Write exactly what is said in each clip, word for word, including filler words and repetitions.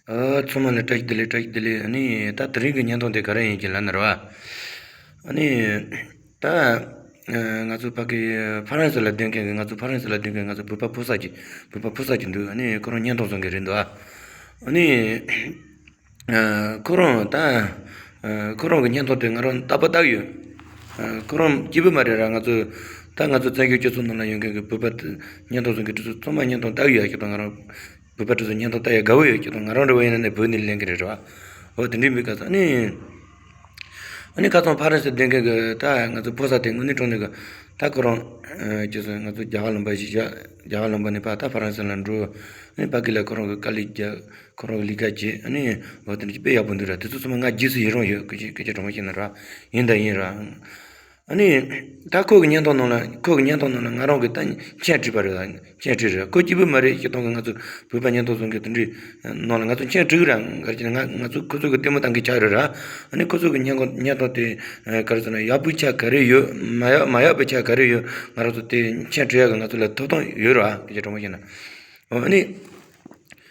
ཨ། ཚང་མ་ལ་བཀྲ་ཤིས་བདེ་ལེགས། བཀྲ་ཤིས་བདེ་ལེགས། ཨ་ནི་ད་དེ་རིང་གི་བརྙན་ཐུང་དེ་ག་རེ་ཡིན་གྱི་ལབ་ན་རེད་བ། ཨ་ནི་ད་ང་ཚོ་ཕ་གི་ཕ་རན་སི་ལ་སྡོད་མཁན་གྱི། ང་ཚོ་ཕ་རན་སི་ལ་སྡོད་མཁན་ང་ཚོ་བོད་པ་ཕོ་གསར་ཅིག་བོད་པ་ཕོ་གསར་ཅིག་འདུག་ཨ་ནི་ཁོ་རང་བརྙན་ཐུང་བཟོ་མཁན་རེད་འདུག་ཨ་ནི། ཨ། ཁོ་རང་ད། ཨ། ཁོ་རང་གི་བརྙན་ཐུང་དེ་ང་རང་རྟག་པར་ལྟ་གི་ཡོད། ཨ། ཁོ་རང་སྐྱིད་པོ་མ་རེད་ར། ང་ཚོ་ད་ང་ཚོ་བཙན་བྱོལ་སྤྱི་ཚོགས་ནང་ལ་ཡོད་མཁན་གྱི་བོད་པ་དེ་བརྙན་ཐུང་བཟོ་མཁན་དེ་ཚོ་ཚང་མ་བརྙན་ཐུང་ལྟ་གི་ཡོད་ཀྱི་དང་། ང་རང་བོད་པ་དེ་ཚོ་བརྙན་ཐུང་ལྟ་ཡ་དགའ་བོ་ཡོད་ཀྱི་དང་། ང་རང་འདྲ་བོ་ཡིན་ན་ནི་བོད་ནས་ལེན་གི་རེད་ར། འོ་དེ་འདྲའི་མི་ག་ཚོད་ནི། ཨ་ནི་ཁ་སང་ཕ་རན་སི་སྡོད་མཁན་གྱི་ད་ང་ཚོ་ཕོ་གསར་དེ་དངོས་གནས་དྲང་གནས་གི་ད་ཁོ་རང་ཅི་ཟེར། ང་ཚོ་རྒྱ་གར་ལུང་པ་གཞིས་ཆགས། རྒྱ་གར་ལུང་པ་ནས་ཕར་ད་ཕ་རན་སི་ལ་འགྲོ། ཨ་ནི་ཕ་གི་ལ་ཁོ་རང་གི་དཀའ་ལས་རྒྱག་ཁོ་རང་གི་ལས་ཀ་བྱེད། ཨ་ནི་འོ་དེ་འདྲ་དཔེ་ཡག་པོ་འདུག་ར། དེ་ཚོ་ཚང་མ་ང་རྗེས་སུ་ཡི་རང་ཡོད། སྐད་ཆ་སྐད་ཆ་དྲང་པོ་བཤད་ན་ར། ཡིན་ད་ཡིན་ར། ཨ་ནི་ད་ཁོ་གི་བརྙན་ཐུང་ནང་ལ། ཁོ་གི་བརྙན་ཐུང་ནང་ལ་ང་རང་གི་ད་མཆན་བྲིས་པ་རེད། མཆན་བྲིས་རེད། ཁོ་སྐྱིད་པོ་མ་རེད་ཅེས་གཏོང་གི། ང་ཚོ་བོད་པ་བརྙན་ཐུང་བཟོ་མཁན་དེ་འདྲའི་ནང་ལ་ང་ཚོ་མཆན་བྲིས་གི་ར། ག་རེ་བྱས་ན་ང་ང་ཚོ་ཁོ་ཚོ་གི་ལྟད་མོ་བཏང་གི་ཆགས་རེད་ར། ཨ་ནི་ཁོ་ཚོ་གི་བརྙན་ཁོ་བརྙན་ཐུང་དེ་ག་རེ་ཟེར་ན་ཡག་པོའི་ཆ་ག་རེ་ཡོད། མ་ཡག་མ་ཡག་པའི་ཆ་ག་རེ་ཡོད། ང་རང་ཚོ་དེ་མཆན་བྲིས་ཡག་གི་ང་ཚོ་ལ་ཐོབ་ཐང་ཡོད་ར། སྐད་ཆ་དྲང་པོ་བཤད་ན། ཨ་ནི་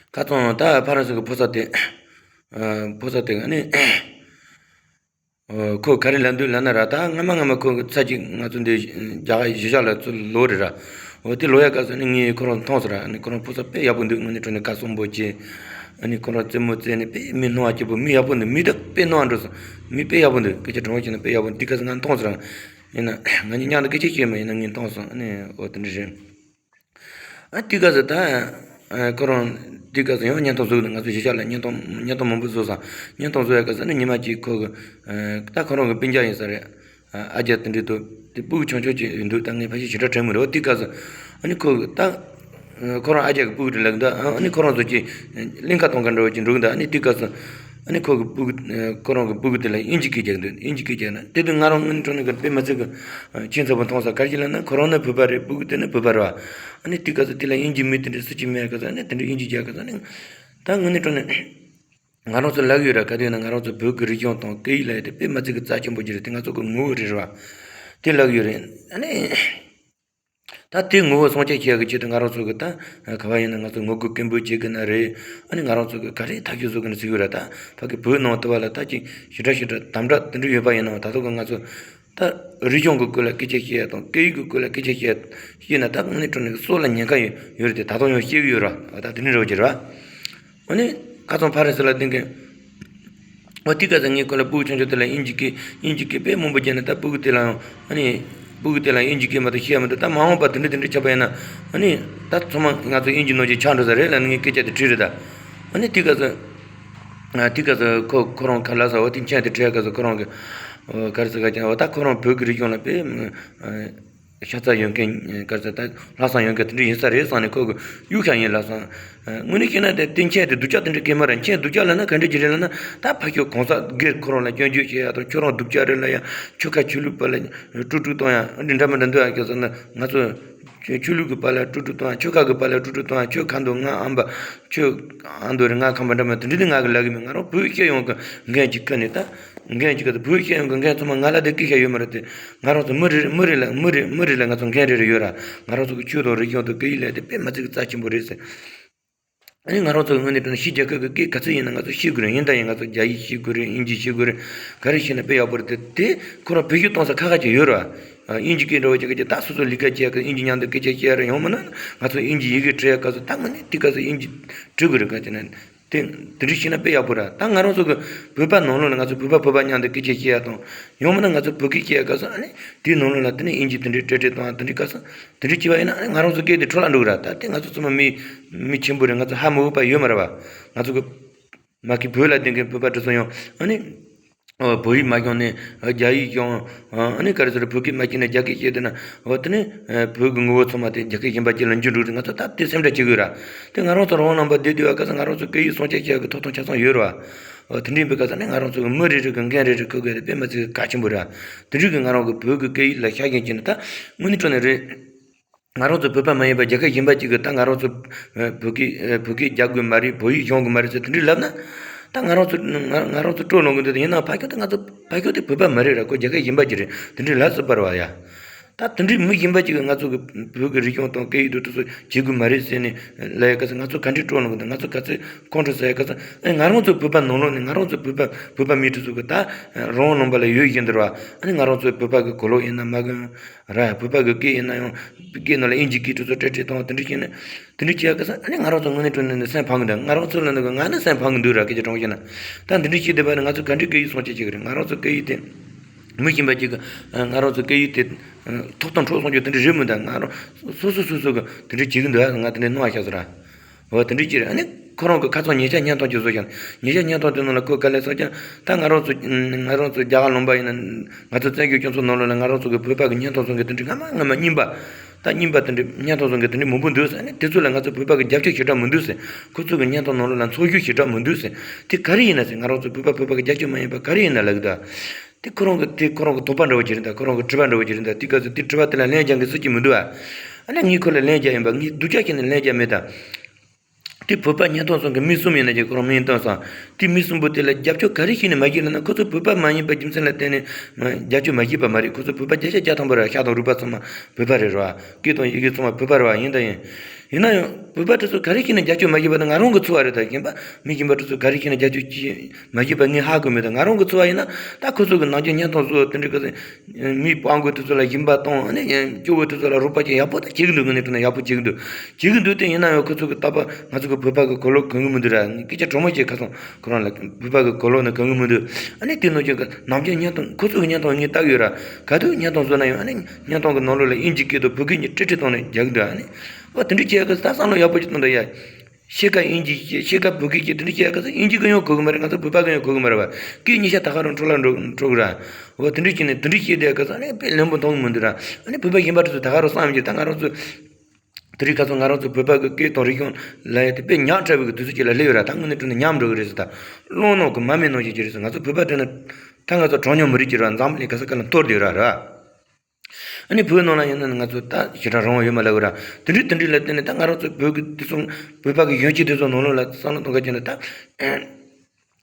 ཁ་སང་ད་ཕ་རན་སི་གི་ཕོ་གསར་དེ། ཨ། ཕོ་གསར་དེ་ཨ་ནི། ཨོ། ཁོ་ག་རེ་ལབ་འདུག་ལབ་ན་ར། ད་སྔ་མ་སྔ་མ་ཁོ་ཚ་གཅིག་ང་ཚོ་འདི་རྒྱ་གར་གཞིས་ཆགས་ལ་ཚུར་ལོག་རེད་ར། འོ་དེ་ལོག་ཡ་སྐབས་སུ་ནི་ངས་ཁོ་རང་མཐོང་སོང་ར། ཨ་ནི་ཁོ་རང་ཕོ་གསར་དཔེ་ཡག་པོ་འདུག་དངོས་གནས་དྲང་གནས་ཁ་གསོན་པོ་བྱས། ཨ་ནི་ཁོ་རང་རྩེད་མོ་རྩེ་ནས་དཔེ་མི་སྣང་བ་སྐྱིད་པོ། མི་ཡག་པོ་འདུག་མི་ད་དཔེ་སྣང་བ་འགྲོ་སོང་། མི་དཔེ་ཡག་པོ་འདུག་སྐད་ཆ་དྲང་པོ་བཤད་ན་དཔེ་ཡག་པོ་འདུག་དེ་སྐབས་སུ་ང་མཐོང་སོང་ར། ཡིན་ན་ང་གཉིས་མཉམ་དུ་སྐད་ཆ་བཤད་མ་ཡིན་ན་ངས་མཐོང་སོང་། ཨ་ནི་འོ་དེ་འདྲ་རེད། ཨ། དེའི་སྐབས་སུ་ད། ཨ། ཁོ་རང་དེའི་སྐབས་སུ་ཡང་བརྙན་ཐུང་བཟོ་གི་འདུག་ང་ཚོ་གཞིས་ཆགས་ལ་བརྙན་ཐུང་བརྙན་ཐུང་མང་པོ་བཟོས་སོང་། བརྙན་ཐུང་བཟོ་ཡ་སྐབས་སུ་ནི་ཉི་མ་གཅིག་ཁོ་གི། ཨ། ད་ཁོ་རང་གི་སྤུན་ཀྱག་ཡིན་ས་རེད། ཨ། ཨ་རྒྱ་དེ་འདྲའི་དུ་དེ་སྤུ་གུ་ཆུང་ཆུང་ཅིག་ཡོད་འདུག་ད་ངས་ཕལ་ཆེར་ཞེ་དྲག་དྲན་མི་འདུག་དེའི་སྐབས་སུ་ཨ་ནི་ཁོ་གི་ད། ཨ། ཁོ་རང་ཨ་རྒྱ་གི་སྤུ་གུ་དེ་ལབ་གི་འདུག་ཨ། ཨ་ནི་ཁོ་རང་ཚོ་གཅིག་གླིང་ཁ་གཏོང་ག་འདྲ་བོ་ཅིག་འགྲོ་གི་འདུག་ཨ་ནི་དེའི་སྐབས་སུ། ཨ་ནི་ཁོ་གི་སྤུ་གུ། ཁོ་རང་གི་སྤུ་གུ་དེ་ལ་དབྱིན་ཇི་སྐད་རྒྱག་འདུག་དབྱིན་ཇི་སྐད་རྒྱག་ན་དེ་དུས་ང་རང་དངོས་གནས་དྲང་གནས་ཀྱི་དཔེ་མི་སྲིད་གི་ཁྱད་མཚར་པོ་མཐོང་སོང་། ག་རེ་ལབ་ན་ཁོ་རང་ནི་བོད་པ་རེད། སྤུ་གུ་དེ་ནི་བོད་པ་རེད་བ། ཨ་ནི་དེ་ག་ཚོད་དེ་ལ་དབྱིན་ཇི་མི་དེ་འདྲ་སུ་གཅིག་མེད་ག་ཚོད། ཨ་ནི་དེ་འདྲ་དབྱིན་ཇི་རྒྱག་ག་ཚོད། ཨ་ནི་ད་དངོས་གནས་དྲང་གནས་ང་རང་ཚོ་ལབ་ཡོད་ར། ག་དུས་ན་ང་རང་ཚོ་བོད་ཀྱི་རིག་གཞུང་དང་སྐད་ཡིག་ལབ་ཡ་དེ་དཔེ་མི་སྲིད་གི་རྩ་ཆེན་པོ་ཅིག་རེད། དེ་ང་ཚོ་གི་ངོ་བོ་རེད་ར་བ། དེ་ལབ་ཡོད་རེད། ཨ་ནི། ད་དེ་ངོ་བོ་སྲུང་སྐྱོབ་བྱེད་ཡག་གི་ཆེད་དུ་ང་རང་ཚོ་གི་ད་ག་བ་ཡིན་ན་ང་ཚོ་ངོ་རྒོལ་སྐད་འབོད་བྱེད་དགོས་ན་རེད། ཨ་ནི་ང་རང་ཚོ་གི་ག་རེ་ཐག་གཅོད་བཟོ་དགོས་ན་ཟེར་གི་ར། ད་ཕ་གི་བོད་ནང་དུ་བ་ལ་ད་ཅིག་ཞེ་དྲག་ཞེ་དྲག་དམ་དྲག་དེ་འདྲ་ཡོད་པ་ཡིན་ནའང་ད་ཐོག་གི་ང་ཚོ་ད་རིག་གཞུང་གི་སྐོར་ལ་སྐད་ཆ་བཤད་ཡ་དང་སྐད་ཡིག་གི་སྐོར་ལ་སྐད་ཆ་བཤད་བཤད་ན་ད་དངོས་གནས་དྲང་གནས་སྲོག་ལ་ཉེན་ཁ་ཡོད་ཡོད་རེད་དེ་ད་དུང་ཡང་བཤད་གི་ཡོད་ར། ད་དེ་འདྲ་རེད་བ་ཅི་ར། ཨ་ནི་ཁ་སང་ཕ་རན་སི་ལ་བསྡད་མཁན། ཨོ་དེ་ག་ཚོད་ངའི་སྐོར་ལ་སྤུ་གུ་ཆུང་ཆུང་དེ་ལ་དབྱིན་ཇི་སྐད་དབྱིན་ཇི་སྐད་དཔེ་མང་པོ་བརྒྱབ་ནས། ད་སྤུ་གུ་དེ་ལའང་ཨ་ནི་སྤུ་གུ་དེ་ལ་དབྱིན་ཇི་སྐད་མ་གཏོགས་ཤེས་ཡ་མི་འདུག་ད་མ་འོངས་པ་དེ་འདྲ་དེ་འདྲ་ཆགས་པ་ཡིན་ན་ཨ་ནི་ད་ཚང་མ་ང་ཚོ་དབྱིན་ཇི་ནང་བཞིན་ཆགས་འགྲོ་ས་རེད་ལབ་ནས་ངས་སྐད་ཆ་དེ་དྲིས་རེད་ད། ཨ་ནི་དེ་ག་ཚོད། ཨ། དེ་ག་ཚོད་ཁོ་ཁོ་རང་ཁ་ལག་ཟ་བ་དེ་མཆན་དེ་བྲིས་ག་ཚོད་ཁོ་རང་གི། ཨོ། ག་རེ་ཟེར་ག་ཅང་བ་ད་ཁོ་རང་བོད་ཀྱི་རིག་གཞུང་ལ་དཔེ། ཤ་ཚ་ཡོད་མཁན་ག་ཚོད་ད་ལྷག་བསམ་ཡོད་མཁན་དེ་འདྲ་ཡིན་ས་རེད་བསམ་ནས་ཁོ་གི་གཡུག་ཤ་ཡིན་ལབ་སོང་། དངོས་གནས་བཤད་ན་དེ་དེ་མཆན་དེ་སྡུག་ཅག་དེ་འདྲ་སྐད་མ་རེད། མཆན་སྡུག་ཅག་ལབ་ན་ག་འདྲ་ཅིག་རེད་ལབ་ན་ད་ཕ་ཁྱོད་གང་ཟག་སྒེར་ཁོ་རང་ལ་སྐྱོན་བརྗོད་བྱེད་ཡ་དང་ཁྱོད་རང་སྡུག་ཅག་རེད་ལབ་ཡ། ཆོལ་ཁ་ཆོས་ལུགས་བར་ལ་དཀྲུག་དཀྲུག་གཏོང་ཡ་འདི་འདྲ་མི་འདྲ་འདུག་ཨ། ཁྱོད་ཚོ་ན་ང་ཚོ་ཆོས་ལུགས་ཀྱི་བར་ལ་དཀྲུག་དཀྲུག་གཏོང་ཡ། ཆོལ་ཁ་གི་བར་ལ་དཀྲུག་དཀྲུག་གཏོང་ཡ། ཁྱོད་ཁ་འདུག་ང་ཨམ་པ། ཁྱོད་ཨ་མདོ་རེད་ང་ཁམས་པ་འདྲ་མི་འདུག་འདི་ང་གི་ལབ་གི་མེད། ང་རང་བོད་སྐད་ཡོང་གི་འགན་ཅིག་ཁུར་ནས་ད། འགན་ཅིག་ག་ཚོད་བོད་སྐད་ཡོང་གི་འགན་ཚང་མ་ང་ལ་དེ་སྐད་ཆ་ཡོད་མ་རེད་དེ། ང་རང་ཚོ་མི་རེ་མི་རེ་ལ་མི་རེ་མི་རེ་ལ་ང་ཚོ་འགན་རེ་རེ་ཡོད་ར། ང་རང་ཚོ་གི་ཆོས་དང་རིག་གཞུང་དང་སྐད་ཡིག་ལ་དེ་དཔེ་མི་སྲིད་གི་རྩ་ཆེན་པོ་རེད་ཟེར། ཨ་ནི་ང་རང་ཚོ་གི་དངོས་གནས་དྲང་གནས་ཕྱི་རྒྱལ་ཁབ་ཀྱི་སྐད་ག་ཚོད་ཡིན་ན་ང་ཚོ་ཤེས་དགོས་རེད། ཡིན་ད་ཡིན་ང་ཚོ་རྒྱ་ཡིག་ཤེས་དགོས་རེད། དབྱིན་ཇི་ཤེས་དགོས་རེད། ག་རེ་ཤེས་ན་དཔེ་ཡག་པོ་རེད་དེ། དེ་ཁོ་རང་བེད་སྤྱོད་གཏོང་ས་ཁག་ཁག་ཅིག་ཡོད་ར། ཨ། དབྱིན་ཇི་སྐད་འདྲ་བོ་ཅིག་གི་ད་སོ་སོ་ལས་ཀ་བྱེད་ཡ་གི་དབྱིན་ཇི་མཉམ་དུ་སྐད་ཆ་བཤད་ཡ་རེད། ཡང་མིན་ན་ང་ཚོ་དབྱིན་ཇི་ཡི་གེ་འབྲི་ཡ་སྐབས་སུ་ད་དངོས་གནས་དེ་སྐབས་སུ་དབྱིན་ཇི་འབྲི་དགོས་རེད། ག་ཅི་ན། དེ་དེ་འདྲ་བྱས་ན་དཔེ་ཡག་པོ་ར། ད་ང་རང་ཚོ་གི་བོད་པ་ནང་ལོགས་ལ་ང་ཚོ་བོད་པ་བོད་པ་མཉམ་དུ་སྐད་ཆ་བཤད་ཡ་དང་། ཡང་མིན་ན་ང་ཚོ་བོད་སྐད་བཤད་ཡ་སྐབས་སུ་ཨ་ནི་དེའི་ནང་ལོགས་ལ་དེ་ནས་དབྱིན་ཇི་དེ་འདྲའི་འབྲེལ་འདྲིས་དང་དེ་འདྲའི་སྐབས་སུ་དེ་འདྲ་བྱས་པ་ཡིན་ན་ཨ་ནི་ང་རང་ཚོ་སྐད་དེ་འཕྲོ་བརླག་འགྲོ་གི་ར། ད་དེ་ང་ཚོ་ཚང་མ་མི་མི་ཆེན་པོ་རེད། ང་ཚོ་ཧ་མ་གོ་བ་ཡོད་མ་རེད་བ། ང་ཚོ་གི་མ་གི་བོད་ལ་སྡོད་མཁན་བོད་པ་དེ་ཚོ་ཡང་ཨ་ནི་ཨོ་བོད་ཡིག་མ་སྦྱངས་ནས་རྒྱ་ཡིག་སྦྱངས། ཨ་ནི་ག་རེ་ཟེར་བོད་སྐད་མ་ཤེས་ནས་རྒྱ་སྐད་བཤད་བསྡད་ན་འོ་དེ་ནི་བོད་ཀྱི་ངོ་བོ་ཚང་མ་དེ་རྒྱལ་ཁབ་གཞན་པ་ཅིག་ལ་འགྱུར་འགྲོ་རེད། ང་ཚོ་ད་དེ་སེམས་ཁྲལ་བྱེད་དགོས་ར། དེ་ང་རང་ཚོ་རང་དབང་རྣམ་པ་བསྡད་དུས་ཨ་ཁ་སང་ང་རང་ཚོ་སྐད་ཡིག་སྲུང་སྐྱོབ་བྱེད་ཡག་གི་ཐོབ་ཐང་ཆ་ཚང་ཡོད་ར་བ། འོ་དེ་འདྲ་ཡིན་པའི་ཁ་སང་ནི་ང་རང་ཚོ་གི་མི་རེ་རེ་གི་འགན་རེ་རེ་འཁུར་དགོས་དེ་དཔེ་མ་ཚིག་གལ་ཆེན་པོ་ར། དེ་འདྲ་གི་ང་རང་གི་བོད་ཀྱི་སྐད་ཡིག་ལ་ཤ་ཞེན་བྱས་ནས་ད་དངོས་གནས་དྲང་གནས་རེད། ང་རང་ཚོ་བོད་པ་མ་ཡིན་པ་རྒྱལ་ཁབ་གཞན་པ་ཅིག་གིས་ད་ང་རང་ཚོ་བོད་སྐད་བོད་སྐད་རྒྱག་དགོས་མ་རེད། བོད་ཡིག་སྦྱང་དགོས་མ་རེད་ཟེར་དེ་འདྲ་ལབ་ན། ད་ང་རང་ཚོ་ང་ང་རང་ཚོ་སྤྲོ་ལོང་གི་འདུག་ཡིན་ནའང་ཕ་ཁྱོད་དེ་ང་ཚོ་ཕ་ཁྱོད་དེ་བོད་པ་མ་རེད་ར། ཁོ་རྒྱལ་ཁབ་གཞན་པ་ཅིག་རེད། དེ་འདྲ་ལབ་སྲིད་པ་རེད་བ་ཡ། ད་དེ་འདྲའི་མི་གཞན་པ་ཅིག་གིས་ང་ཚོ་གི་བོད་ཀྱི་རིག་གཞུང་དང་སྐད་ཡིག་དེ་ཚོ་བྱེད་དགོས་མ་རེད་ཟེར་ནས་ལབ་ཡ་ག་ཚོད། ང་ཚོ་ག་འདྲའི་སྤྲོ་སྣང་གི་འདུག་ང་ཚོ་ག་ཚོད་ཁོང་ཁྲོ་ཟ་ཡ་ག་ཚོད། ཨེ་ང་རང་ཚོ་བོད་པ་ནང་ལོགས་ནས་ང་རང་ཚོ་བོད་པ་བོད་པ་མི་དེ་ཚོ་གི་ད་རང་དབང་ལུང་པ་ལ་ཡོད་བཞིན་དུ་ར། ཨ་ནི་ང་རང་ཚོའི་བོད་པ་གི་གོས་ལོག་ཡིན་ན་མ་གི་ར། བོད་པ་གི་སྐད་ཡིན་ན་ཡང་སྐད་ནང་ལ་དབྱིན་ཇིའི་སྐད་དེ་ཚོ་བྲིས་བྲིས་བཏང་། དེ་འདྲ་བྱས་ནས་དེ་འདྲ་བྱེད་ཡ་ག་ཚོད། ཨ་ནི་ང་རང་ཚོ་དངོས་གནས་དྲང་གནས་ནས་སེམས་ཕམ་གི་འདུག་ང་རང་ཚོ་ལ་འདུག་ང་ནི་སེམས་ཕམ་གི་འདུག་ར། སྐད་ཆ་དྲང་པོ་བཤད་ན། ད་འདི་འདྲ་བྱས་བསྡད་པ་ནི་ང་ཚོ་ག་འདྲའི་སྐད་ཡིག་སྲུང་བྱེད་བྱེད་གི་རེད། ང་རང་ཚོ་སྐད་ཡིག་དེ། མི་གཞན་པ་ཅིག་གིས་ང་རང་ཚོ་སྐད་ཡིག་དེ་ཐོབ་ཐང་འཕྲོག་སོང་རྒྱུ་དེ་འདྲ་རེད་མི་འདུག་ང་རང་སོ་སོ་སོ་སོ་གིས་དེ་འདྲ་བྱེད་ཀྱི་འདུག་ང་དེ་འདྲ་སྣང་བ་ཤར་སོང་ར། འོ་དེ་འདྲ་ཅིག་རེད། ཨ་ནི་ཁོ་རང་གི་ཁ་སང་ཉེ་ཆར་བརྙན་ཐུང་ཅིག་བཟོས་ཀྱང་། ཉེ་ཆར་བརྙན་ཐུང་དེ་ནང་ལ་ཁོས་ག་ལབ་སོང་ཀྱང་། ད་ང་རང་ཚོ་ང་རང་ཚོ་རྒྱ་གར་ལུང་པ་ཡིན་ན། ང་ཚོ་བཙན་བྱོལ་སྤྱི་ཚོགས་ནང་ལོགས་ལ་ང་རང་ཚོ་གི་བོད་པ་གི་བརྙན་ཐུང་བཟོ་མཁན་དེ་འདྲ་སྔ་མ་སྔ་མ་རྙིང་པ། ད་རྙིང་པ་དེ་འདྲ་བརྙན་ཐུང་བཟོ་མཁན་དེ་འདྲ་མང་པོ་འདུག་ཨ་ནི་དེ་ཚོ་ལ་ང་ཚོ་བོད་པ་གི་རྒྱབ་སྐྱོར་ཞེ་དྲག་མི་འདུག་ཟེར། ཁོ་ཚོ་གི་བརྙན་ཐུང་ནང་ལོགས་ལ་འཚོ་བཞུགས་ཞེ་དྲག་མི་འདུག་ཟེར། དེ་ག་རེ་ཡིན་ན་ཟེར། ང་རང་ཚོ་བོད་པ་བོད་པ་གི་རྒྱབ་སྐྱོར་མ་ཡིན་པ་ག་རེ་ཡིན་ན་ལབ་གི་འདུག་དེ་ཁོ་རང་གི་དེ་ཁོ་རང་གི་དོགས་པ་འདྲ་བོ་ཅིག་རེད་ད། ཁོ་རང་གི་དྲི་བ་འདྲ་བོ་ཅིག་རེད་ད། དེ་ག་ཚོད་དེ་དྲི་བ་དེ་ལ་ལན་རྒྱག་མཁན་སུ་གཅིག་མི་འདུག་ཨ། ཨ་ནི་ངས་ཁོ་ལ་ལན་རྒྱག་ཡིན་པ། ངས་སྡུག་ཅག་བྱས་ནས་ལན་རྒྱག་མེད་ད། དེ་བོད་པ་བརྙན་ཐུང་བཟོ་མཁན་མི་གསུམ་ཡིན་ན་ཅིག་ཁོ་རང་མིང་བཏོན་སོང་། དེ་མི་གསུམ་པོ་དེ་ལ་རྒྱབ་སྐྱོར་ག་རེ་བྱས་ནས་མ་བྱས་ལབ་ན། ཁོ་ཚོ་བོད་པ་མ་ཡིན་པ་རྒྱུ་མཚན་ལ་བརྟེན་ནས་རྒྱབ་སྐྱོར་མ་བྱས་པ་མ་རེད། ཁོ་ཚོ་བོད་པ་བརྒྱ་ཆ་བརྒྱ་ཐམ་པ་རེད། ཤ་དང་རུས་པ་ཚང་མ་བོད་པ་རེད་ར། སྐད་དང་ཡི་གེ་ཚང་མ་བོད་པ་རེད་བ། ཡིན་ད་ཡིན། ཡིན་ན་ཡང་བོད་པ་དེ་ཚོ་ག་རེ་བྱས་ནས་རྒྱབ་སྐྱོར་མ་བྱས་པ་དེ་ང་རང་གི་ཚོར་བ་རེད་ད། གཞན་པ་མི་གཞན་པ་དེ་ཚོ་ག་རེ་བྱས་ནས་རྒྱབ་སྐྱོར་བྱས་མ་བྱས་པ་ངས་ཧ་གོ་མེད་ད། ང་རང་གི་ཚོར་བ་ཡིན་ན། ད་ཁོ་ཚོ་གི་ནང་ཆོས་བརྙན་ཐུང་བཟོ་དེ་འདྲ་གི་མི་སྤྲང་པོ་དེ་ཚོ་ལ་སྦྱིན་པ་གཏོང་། ཨ་ནི་སྐྱོ་བོ་དེ་ཚོ་ལ་རོགས་པ་བྱེད། ཡག་པོ་ད་བྱེད་ཀྱི་འདུག་དངོས་གནས་དྲང་གནས་ཡག་པོ་བྱེད་ཀྱི་འདུག་བྱེད་ཀྱི་འདུག་སྟེ། ཡིན་ན་ཡང་ཁོ་ཚོ་གི་རྟག་པར་ང་ཚོ་གི་བོད་པ་གི་གོས་ལོག་གོན་གི་མི་འདུག་ར། ངས་སྐད་ཆ་དྲང་མོ་བཤད། ཁ་སང་ཁོ་རང་ལ་བོད་པ་གི་གོས་ལོག་ནི་གོན་གི་མི་འདུག་ཨ་ནི་དེ་ནང་བཞིན་གི་ནམ་རྒྱུན་བརྙན་ཐུང་། ཁོ་ཚོ་གི་བརྙན་ཐུང་ངས་བལྟ་གི་ཡོད་ར། ག་དུས་བརྙན་ཐུང་བཟོ་ན་ཡང་། ཨ་ནི་བརྙན་ཐུང་གི་ནང་ལོགས་ལ་དབྱིན་ཇིའི་སྐད་དང་བོད་སྐད་གཉིས་བྲིས་བྲིས་བཏང་ནས་རྒྱག་གི་འདུག་ཨ་ནི་འོ་དེ་འདྲ་བྱེད་ཡག་གི་ད་བསམ་བློ་ཡག་པོ་ཅིག་གཏོང་དང་ཡ། ཕྱེད་ཀ་དབྱིན་ཇི་བྱས། ཕྱེད་ཀ་བོད་སྐད་བྱས། དེ་འདྲ་བྱེད་ཡག་གི་ཚོ་དབྱིན་ཇི་གི་ཡང་གོ་གི་མ་རེད། ང་ཚོ་བོད་པ་གི་ཡང་གོ་གི་མ་རེད་བ། སྐད་གཉིས་ཆ་ད་ག་རང་འཕྲོ་བརླག་འགྲོ་འགྲོ་གི་ར། འོ་དེ་འདྲ་བྱས་ནས་དེ་འདྲ་བྱས་བསྡད་ཡག་གི་ཚོ་ནི་དཔེ་ལན་པོ་མཐོང་གི་མི་འདུག་ར། ཨ་ནི་བོད་པ་གཞན་པ་དེ་ཚོ་ད་ག་རང་བསམ་གྱི། ད་ང་རང་ཚོ་དེ་རིང་ཁ་སང་ང་རང་ཚོ་བོད་པ་གི་སྐད་དང་རིག་གཞུང་ལབ་ཡག་དེ་དཔེ་ཉག་ཕྲ་བའི་གི་དུས་ཚོད་ཅིག་ལ་སླེབས་ཡོད་ར། ད་དངོས་གནས་དྲང་གནས་ཉམས་འགྲོ་གི་རེད་ཟེར། ད་རླུང་ནག་གི་མ་རྨོས་ནང་བཞིན་ཅིག་རེད་ཟེར། ང་ཚོ་བོད་པ་དེ་ནི་ད་ང་ཚོ་གྲངས་ཉུང་མི་རིགས་ཅིག་རེད་བ། འཛམ་གླིང་ག་ས་ག་ལ་འཐོར་བསྡད་ཡོད་ར་ར། ཨ་ནི་བོད་ནང་ལ་ཡིན་ན་ང་ཚོ་ད་ཞེ་དྲག་རང་དབང་ཡོད་མ་ལབ་གི་ར། དེ་འདྲའི་དེ་འདྲའི་ལ་བརྟེན་ནས་ད་ང་རང་ཚོ་བོད་ཀྱི་དེ་ཚོ་བོད་པ་གི་གཞོན་སྐྱེས་དེ་ཚོ་ནང་ལོགས་ལ་བསམ་བློ་གཏོང་ག་བྱས་ན། ད་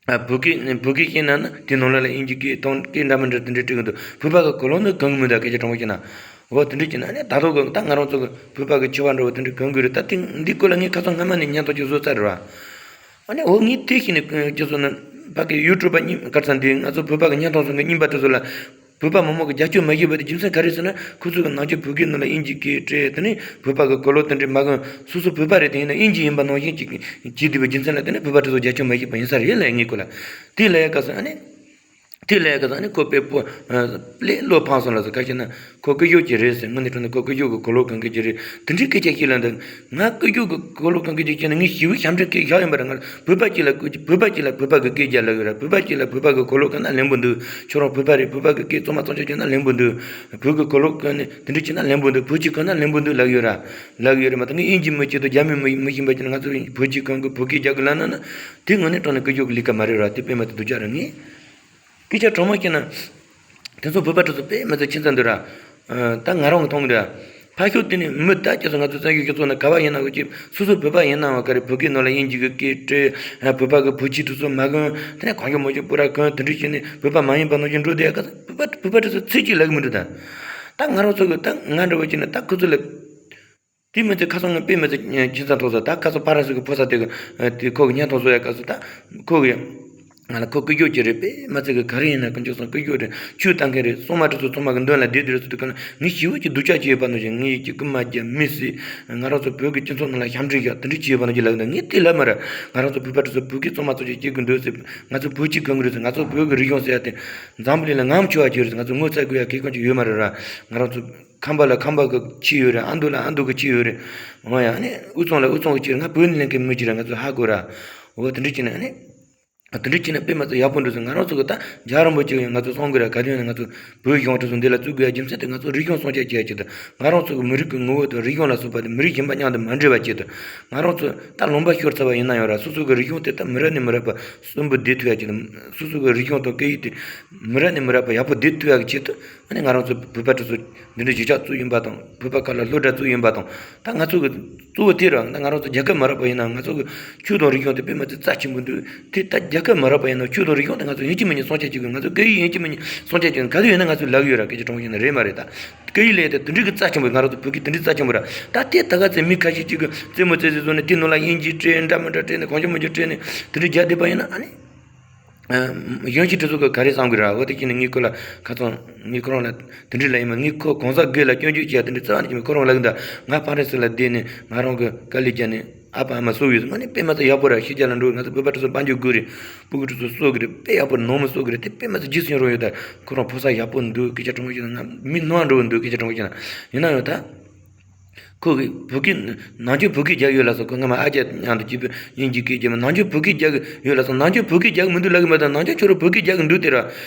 ཨ་བོད་སྐད་བོད་སྐད་བཤད་ན་ནི་དེ་ནང་ལོགས་ལ་དབྱིན་ཇི་སྐད་དང་སྐད་འདྲ་མི་འདྲ་དེ་འདྲ་བྲིས་གི་འདུག་བོད་པ་གི་གོས་ལོག་ནི་གོན་གི་མི་འདུག་སྐད་ཆ་དྲང་པོ་བཤད་ན། འོ་དེ་འདྲ་བྱས་ན་ཨ་ནི་ད་དུང་གི་ད་ང་རང་ཚོ་གི་བོད་པ་གི་ཕྱུ་པ་འདྲ་བོ་དེ་འདྲ་གོན་གི་རེད། ད་དེ་འདི་སྐོར་ལ་ངས་ཁ་སང་སྔ་མ་ནས་བརྙན་ཐུང་ཅིག་བཟོས་ཚར་རེད་བ། ཨ་ནི་འོ་ངས་དེ་བྱས་ནས་ཁྱེད་ཚོ་ནི་ཕ་གི་ཡུ་ཊུབ་པ་རྙིང་ག་རེ་ཟེར། འདི་ང་ཚོ་བོད་པ་གི་བརྙན་ཐུང་བཟོ་མཁན་རྙིང་པ་དེ་ཚོ་ལ་བོད་པ་མང་མང་གི་རྒྱབ་སྐྱོར་མ་བྱས་པ་དེ་རྒྱུ་མཚན་ག་རེ་ཟེར་ན། ཁོ་ཚོ་གི་ནང་ཆོས་བོད་སྐད་ནང་ལ་དབྱིན་ཇིའི་སྐད་བྲིས། དེ་ནས་བོད་པ་གི་གོས་ལོག་དེ་འདྲའི་མ་གོན། སོ་སོ་བོད་པ་རེད། དེ་ཡིན་ན་དབྱིན་ཇི་ཡིན་པ་ནང་བཞིན་ཅིག་བྱས་བསྡད་པའི་རྒྱུ་མཚན་ལ་བརྟེན་ནས་བོད་པ་དེ་ཚོ་རྒྱབ་སྐྱོར་མ་བྱས་པ་ཡིན་ས་རེད་ལབ་ངས་ཁོ་ལ་དེ་ལབ་ཡག་ག་ཟེར། ཨ་ནི་དེ་ལབ་ཡག་ག་ཟེར། ཨ་ནི་ཁོ་དཔེ་པོ་ལས་བློ་ཕངས་སོང་ལ་ཟེར། ག་ཅི་ན་ཁོ་སྐུ་ཞབས་ཅིག་རེད་ཟེར། དངོས་གནས་དྲང་གནས་ཁོ་སྐུ་ཞབས་ཀྱི་གོས་ལོག་གོན་མཁན་ཅིག་རེད། དེ་འདྲའི་སྐད་ཆ་བཤད་ལབ་འདུག་ང་སྐུ་ཞབས་ཀྱི་གོས་ལོག་གོན་མཁན་ཅིག་བྱས་ན་ངས་ཞེ་པོ་ཞབས་འདྲེན་བྱས་བཞག་ཡིན་པ་རེད། ང་བོད་པ་གཅིག་ལ་བོད་པ་གཅིག་ལ་བོད་པ་གི་སྐད་རྒྱག་ལབ་ཡོད་ར། བོད་པ་གཅིག་ལ་བོད་པ་གི་གོས་ལོག་གོན་ན་ལན་པོ་འདུག་ཁྱོད་རང་བོད་པ་རེད། བོད་པ་གི་སྐད་གཙང་མ་གཙང་རྐྱང་བྱས་ན་ལན་པོ་འདུག་བོད་གི་གོས་ལོག་གོན་ནས་དེ་འདྲ་བྱས་ན་ལན་པོ་འདུག་བོད་གཅིག་གོན་ན་ལན་པོ་འདུག་ལབ་ཡོད་ར། ལབ་ཡོད་རེད་མ་གཏོགས། ངས་དབྱིན་ཇི་མི་གཅིག་དང་རྒྱ་མི་མི་མི་གཞན་པ་གཅིག་ལ་ང་ཚོ་བོད་གཅིག་གོན་གི་བོད་སྐད་རྒྱག་གི་ལབ་ན་ན། དེ་དངོས་གནས་དྲང་གནས་སྐུ་ཞབས་ཀྱི་ལས་ཀ་མ་རེད་ར། དེ་དཔེ་མ་ཚད་སྡུག་ཅག་རེད། ངས་སྐད་ཆ་དྲང་མོ་བཤད་ན། དེ་ཚོ་བོད་པ་དེ་ཚོ་དཔེ་མི་ཚད་ཁྱད་མཚར་འདུག་ར། ཨ། ད་ང་རང་གིས་མཐོང་གི་འདུག་ར། ཕར་ཕྱོགས་དེ་ནས་མི་ད་ཁྱེད་ཚོ་ང་ཚོ་བཙན་བྱོལ་སྤྱི་ཚོགས་ནང་ག་པར་ཡིན་ན་འོ་ཅི། སོ་སོ་བོད་པ་ཡིན་ནའང་ག་རེ། བོད་སྐད་ནང་ལ་དབྱིན་ཇི་གི་སྐད་བྲིས། ཨ། བོད་པ་གི་བོད་ཆས་དེ་ཚོ་མ་གོན། དེ་ནས་གང་བྱུང་མང་བྱུང་སྤུ་ར་གོན། དེ་འདྲ་བྱས་ནས་བོད་པ་མ་ཡིན་པ་ནང་བཞིན་འགྲོ་བསྡད་ཡག་ག་ས། བོད་པ་བོད་པ་དེ་ཚོ་ཚིག་གཅིག་ལབ་གི་མི་འདུག་ད་ད་ང་རང་ཚོ་གི་ད་ང་འདྲ་བོ་བྱས་ན་ད་ཁོ་ཚོ་ལ། དེ་མི་ཚད་ཁ་སང་ངས་དཔེ་མི་ཚད་ཁྱད་མཚར་མཐོང་སོང་། ད་ཁ་སང་ཕ་རན་སི་གི་ཕོ་གསར་དེ་གི་དེ་ཁོ་གི་བརྙན་ཐུང་བཟོ་ཡག་སྐབས་སུ་ད་ཁོ་གི་ང་ལ་ཁོ་སྐུ་ཞབས་ཅིག་རེད། དཔེ་མི་ཚད་གི་ག་རེ་ཡིན་ན་ཀུན་སྤྱོད་བཟང་། སྐུ་ཞབས་རེད། ཆོས་ལྟ་མཁན་རེད། སྲུང་མ་དེ་ཚོ་ཚང་མ་གི་མདུན་ལ་བསྡད་དེ་རེད་ཟེར་དུས་ག་ན་ངས་ཞེ་པོ་ཅིག་སྡུག་ཅག་བྱས་ཡོད་པ་ནང་བཞིན། ངས་ཅིག་རྐུན་མ་བརྒྱབ། མི་བསད། ང་རང་ཚོ་བོད་ཀྱི་སྤྱི་ཚོགས་ནང་ལ་ཞབས་འདྲེན་བཞག་དེ་འདྲ་བྱས་ཡོད་པ་ནང་བཞིན་ལབ་ཡོད་ན། ངས་དེ་ལབ་མ་རེད། ང་རང་ཚོ་བོད་པ་དེ་ཚོ་བོད་སྐད་གཙང་མ་གཙང་རྐྱང་སྐྱེ་དགོས་འདུག་ཟེར། ང་ཚོ་བོད་སྐད་གོན་གི་རེད་ཟེར། ང་ཚོ་བོད་ཀྱི་རིག་གཞུང་ཟེར་ཡ་དེ་འཛམ་བུ་གླིང་ལ་ངོམ་ཆོག་པ་ཅིག་རེད་ཟེར། ང་ཚོ་ངོ་ཚ་དགོས་ཡ་གལ་འགངས་ཅིག་ཡོད་མ་རེད་ར། ང་རང་ཚོ་ཁམས་པ་ལ་ཁམས་པ་གི་ཆས་ཡོད་རེད། ཨ་མདོ་ལ་ཨ་མདོ་གི་ཆས་ཡོད་རེད། འོ་ཡ། ཨ་ནི་དབུས་གཙང་ལ་དབུས་གཙང་གི་ཆས་རེད། ང་བོད་ནས་སླེབས་མཁན་མི་ཅིག་རེད། ང་ཚོ་ཧ་གོ་ར། འོ་དེ་འདྲ་བྱས་ན་ཨ་ནི། དེ་འདྲ་བྱས་ན་དཔེ་མི་ཚད་ཡག་པོ་འདུག་ཟེར། ང་རང་ཚོ་གི་ད་རྒྱལ་བ་རིན་པོ་ཆེ་གིས་ང་ཚོ་གསུང་གི་ར། ག་དུས་ཡིན་ན་ང་ཚོ་བོད་གཞུང་དེ་ཚོ་འདི་ལ་བཙུགས་དགོས་ཡ་རྒྱུ་མཚན་དེ་ང་ཚོ་རིག་གཞུང་སྲུང་སྐྱོབ་བྱེད་ཡ་ཆེད་དུ། ང་རང་ཚོ་གི་མི་རིགས་ཀྱི་ངོ་བོ་དང་རིག་གཞུང་ལ་སོགས་པ་དེ་མི་རིགས་གཞན་པ་མཉམ་དུ་མ་འདྲེས་པ་ཆེད་དུ། ང་རང་ཚོ་ད་ལུང་པ་ཤོར་ཚར་བ་ཡིན་ན་ཡང་ར། སོ་སོ་གི་རིག་གཞུང་དེ་ད་མི་རབས་ནས་མི་རབས་བར་གསོན་པོ་བསྡད་ཐུབ་ཡ་ཆེད་དུ། སོ་སོ་གི་རིག་གཞུང་དང་སྐད་ཡིག་དེ་མི་རབས་ནས་མི་རབས་བར་ཡག་པོ་བསྡད་ཐུབ་ཡ་གི་ཆེད་དུ། ཨ་ནི་ང་རང་ཚོ་བོད་པ་དེ་ཚོ་འདི་འདྲའི་གཞིས་ཆགས་བཙུགས་ཡིན་པ་དང་། བོད་པ་ཁ་ལ་སློབ་གྲྭ་བཙུགས་ཡིན་པ་དང་། ད་ང་ཚོ་གི་གཙོ་བོ་དེ་རང་ད་ང་རང་ཚོ་རྒྱལ་ཁབ་མ་རག་པ་ཡིན་ན་ང་ཚོ་གི་ཆོས་དང་རིག་གཞུང་དེ་དཔེ་མི་ཚད་རྩ་ཆེན་པོ་འདུག་དེ་ད་རྒྱལ་ སྐད་མ་རག་པ་ཡིན་ན་ཆོས་དང་རིག་གཞུང་དེ་ང་ཚོ་ཡིན་གཅིག་མིན་གཉིས་སྲུང་སྐྱོབ་བྱེད་དགོས། ང་ཚོ་སྐད་ཡིག་ཡིན་གཅིག་མིན་གཉིས་སྲུང་སྐྱོབ་བྱེད་དགོས། ག་དུས་ཡིན་ན་ང་ཚོ་ལབ་ཀྱི་ཡོད་ར། སྐད་ཆ་དྲང་པོ་བཤད་ན་རེད་མ་རེད་ད། སྐད་ཡིག་ལས་དེ་དེ་འདྲའི་གི་རྩ་ཆེན་པོ། ང་རང་ཚོ་བོད་སྐད་དེ་འདྲའི་རྩ་ཆེན་པོ་ར། ད་དེ་ད་ག་ཚོད་མི་ཁ་ཤས་ཅིག་གིས་རྩེད་མོ་རྩེ་རྩེ་བཟོས་ནས་དེ་ནང་ལ་དབྱིན་ཇི་སྤྲད། འདྲ་མི་འདྲ་སྤྲད་ནས། གང་བྱུང་མང་བྱུང་སྤྲད་ནས་དེ་འདྲའི་རྒྱག་བསྡད་པ་ཡིན་ན། ཨ་ནི་གཞོན་སྐྱེས་དེ་ཚོ་གིས་ག་རེ་བསམ་གི་ར། འོ་དེ་བྱས་ནས་ངས་ཁོ་ལ་ཁ་སང་ངས་ཁོ་རང་ལ་དེ་འདྲའི་ལབ་ཡིན་མ། ངས་ཁོ་གང་ཟག་སྒེར་ལ་སྐྱོན་བརྗོད་བྱས་དེ་འདྲའི་རྩ་བ་ནས་བྱས་མེད། ཁོ་རང་ལབ་གི་འདུག་ང་ཕ་རན་སི་ལ་བསྡད་ནས་ང་རང་གི་དཀའ་ལས་བརྒྱབ་ནས་ཨ་ཕ་ཨ་མ་གསོ་གི་ཡོད། དངོས་གནས་དཔེ་མ་ཚད་ཡག་པོ་ར། ཤེས་བྱ་ལ་འགྲོ། ང་ཚོ་བོད་པ་དེ་ཚོ་དཔལ་འབྱོར་དགོས་རེད། སྤུ་གུ་དེ་ཚོ་གསོ་གི་རེད། དཔེ་ཡག་པོ་ནང་མི་གསོ་གི་རེད། དེ་དཔེ་མ་ཚད་རྗེས་སུ་ཡི་རང་ཡོད། ད་ཁོ་རང་ཕོ་གསར་ཡག་པོ་འདུག་སྐད་ཆ་དྲང་པོ་བཤད་ན་ང་མི་ནོར་འགྲོ་གི་འདུག་སྐད་ཆ་དྲང་པོ་བཤད་ན། ཡིན་ན་ཡང་ད། ཁོ་གིས་བོད་སྐད། ནང་ཆོས་བོད་སྐད་རྒྱག་ཡོད་ལ་སོགས། ཁོ་སྔ་མ་ཨ་ཅག་མཉམ་དུ་སྐྱིད་པོ་དབྱིན་ཇི་སྐད་རྒྱབ་མ། ནང་ཆོས་བོད་སྐད་རྒྱག་གི་ཡོད་ལ་སོགས། ནང་ཆོས་བོད་སྐད་རྒྱག་གི་མི་འདུག་ལབ་གི་མ་གཏོགས། ནང་ཆོས་ཁྱོད་རང་བོད་སྐད་རྒྱག་གི་འདུག་དེ་ར།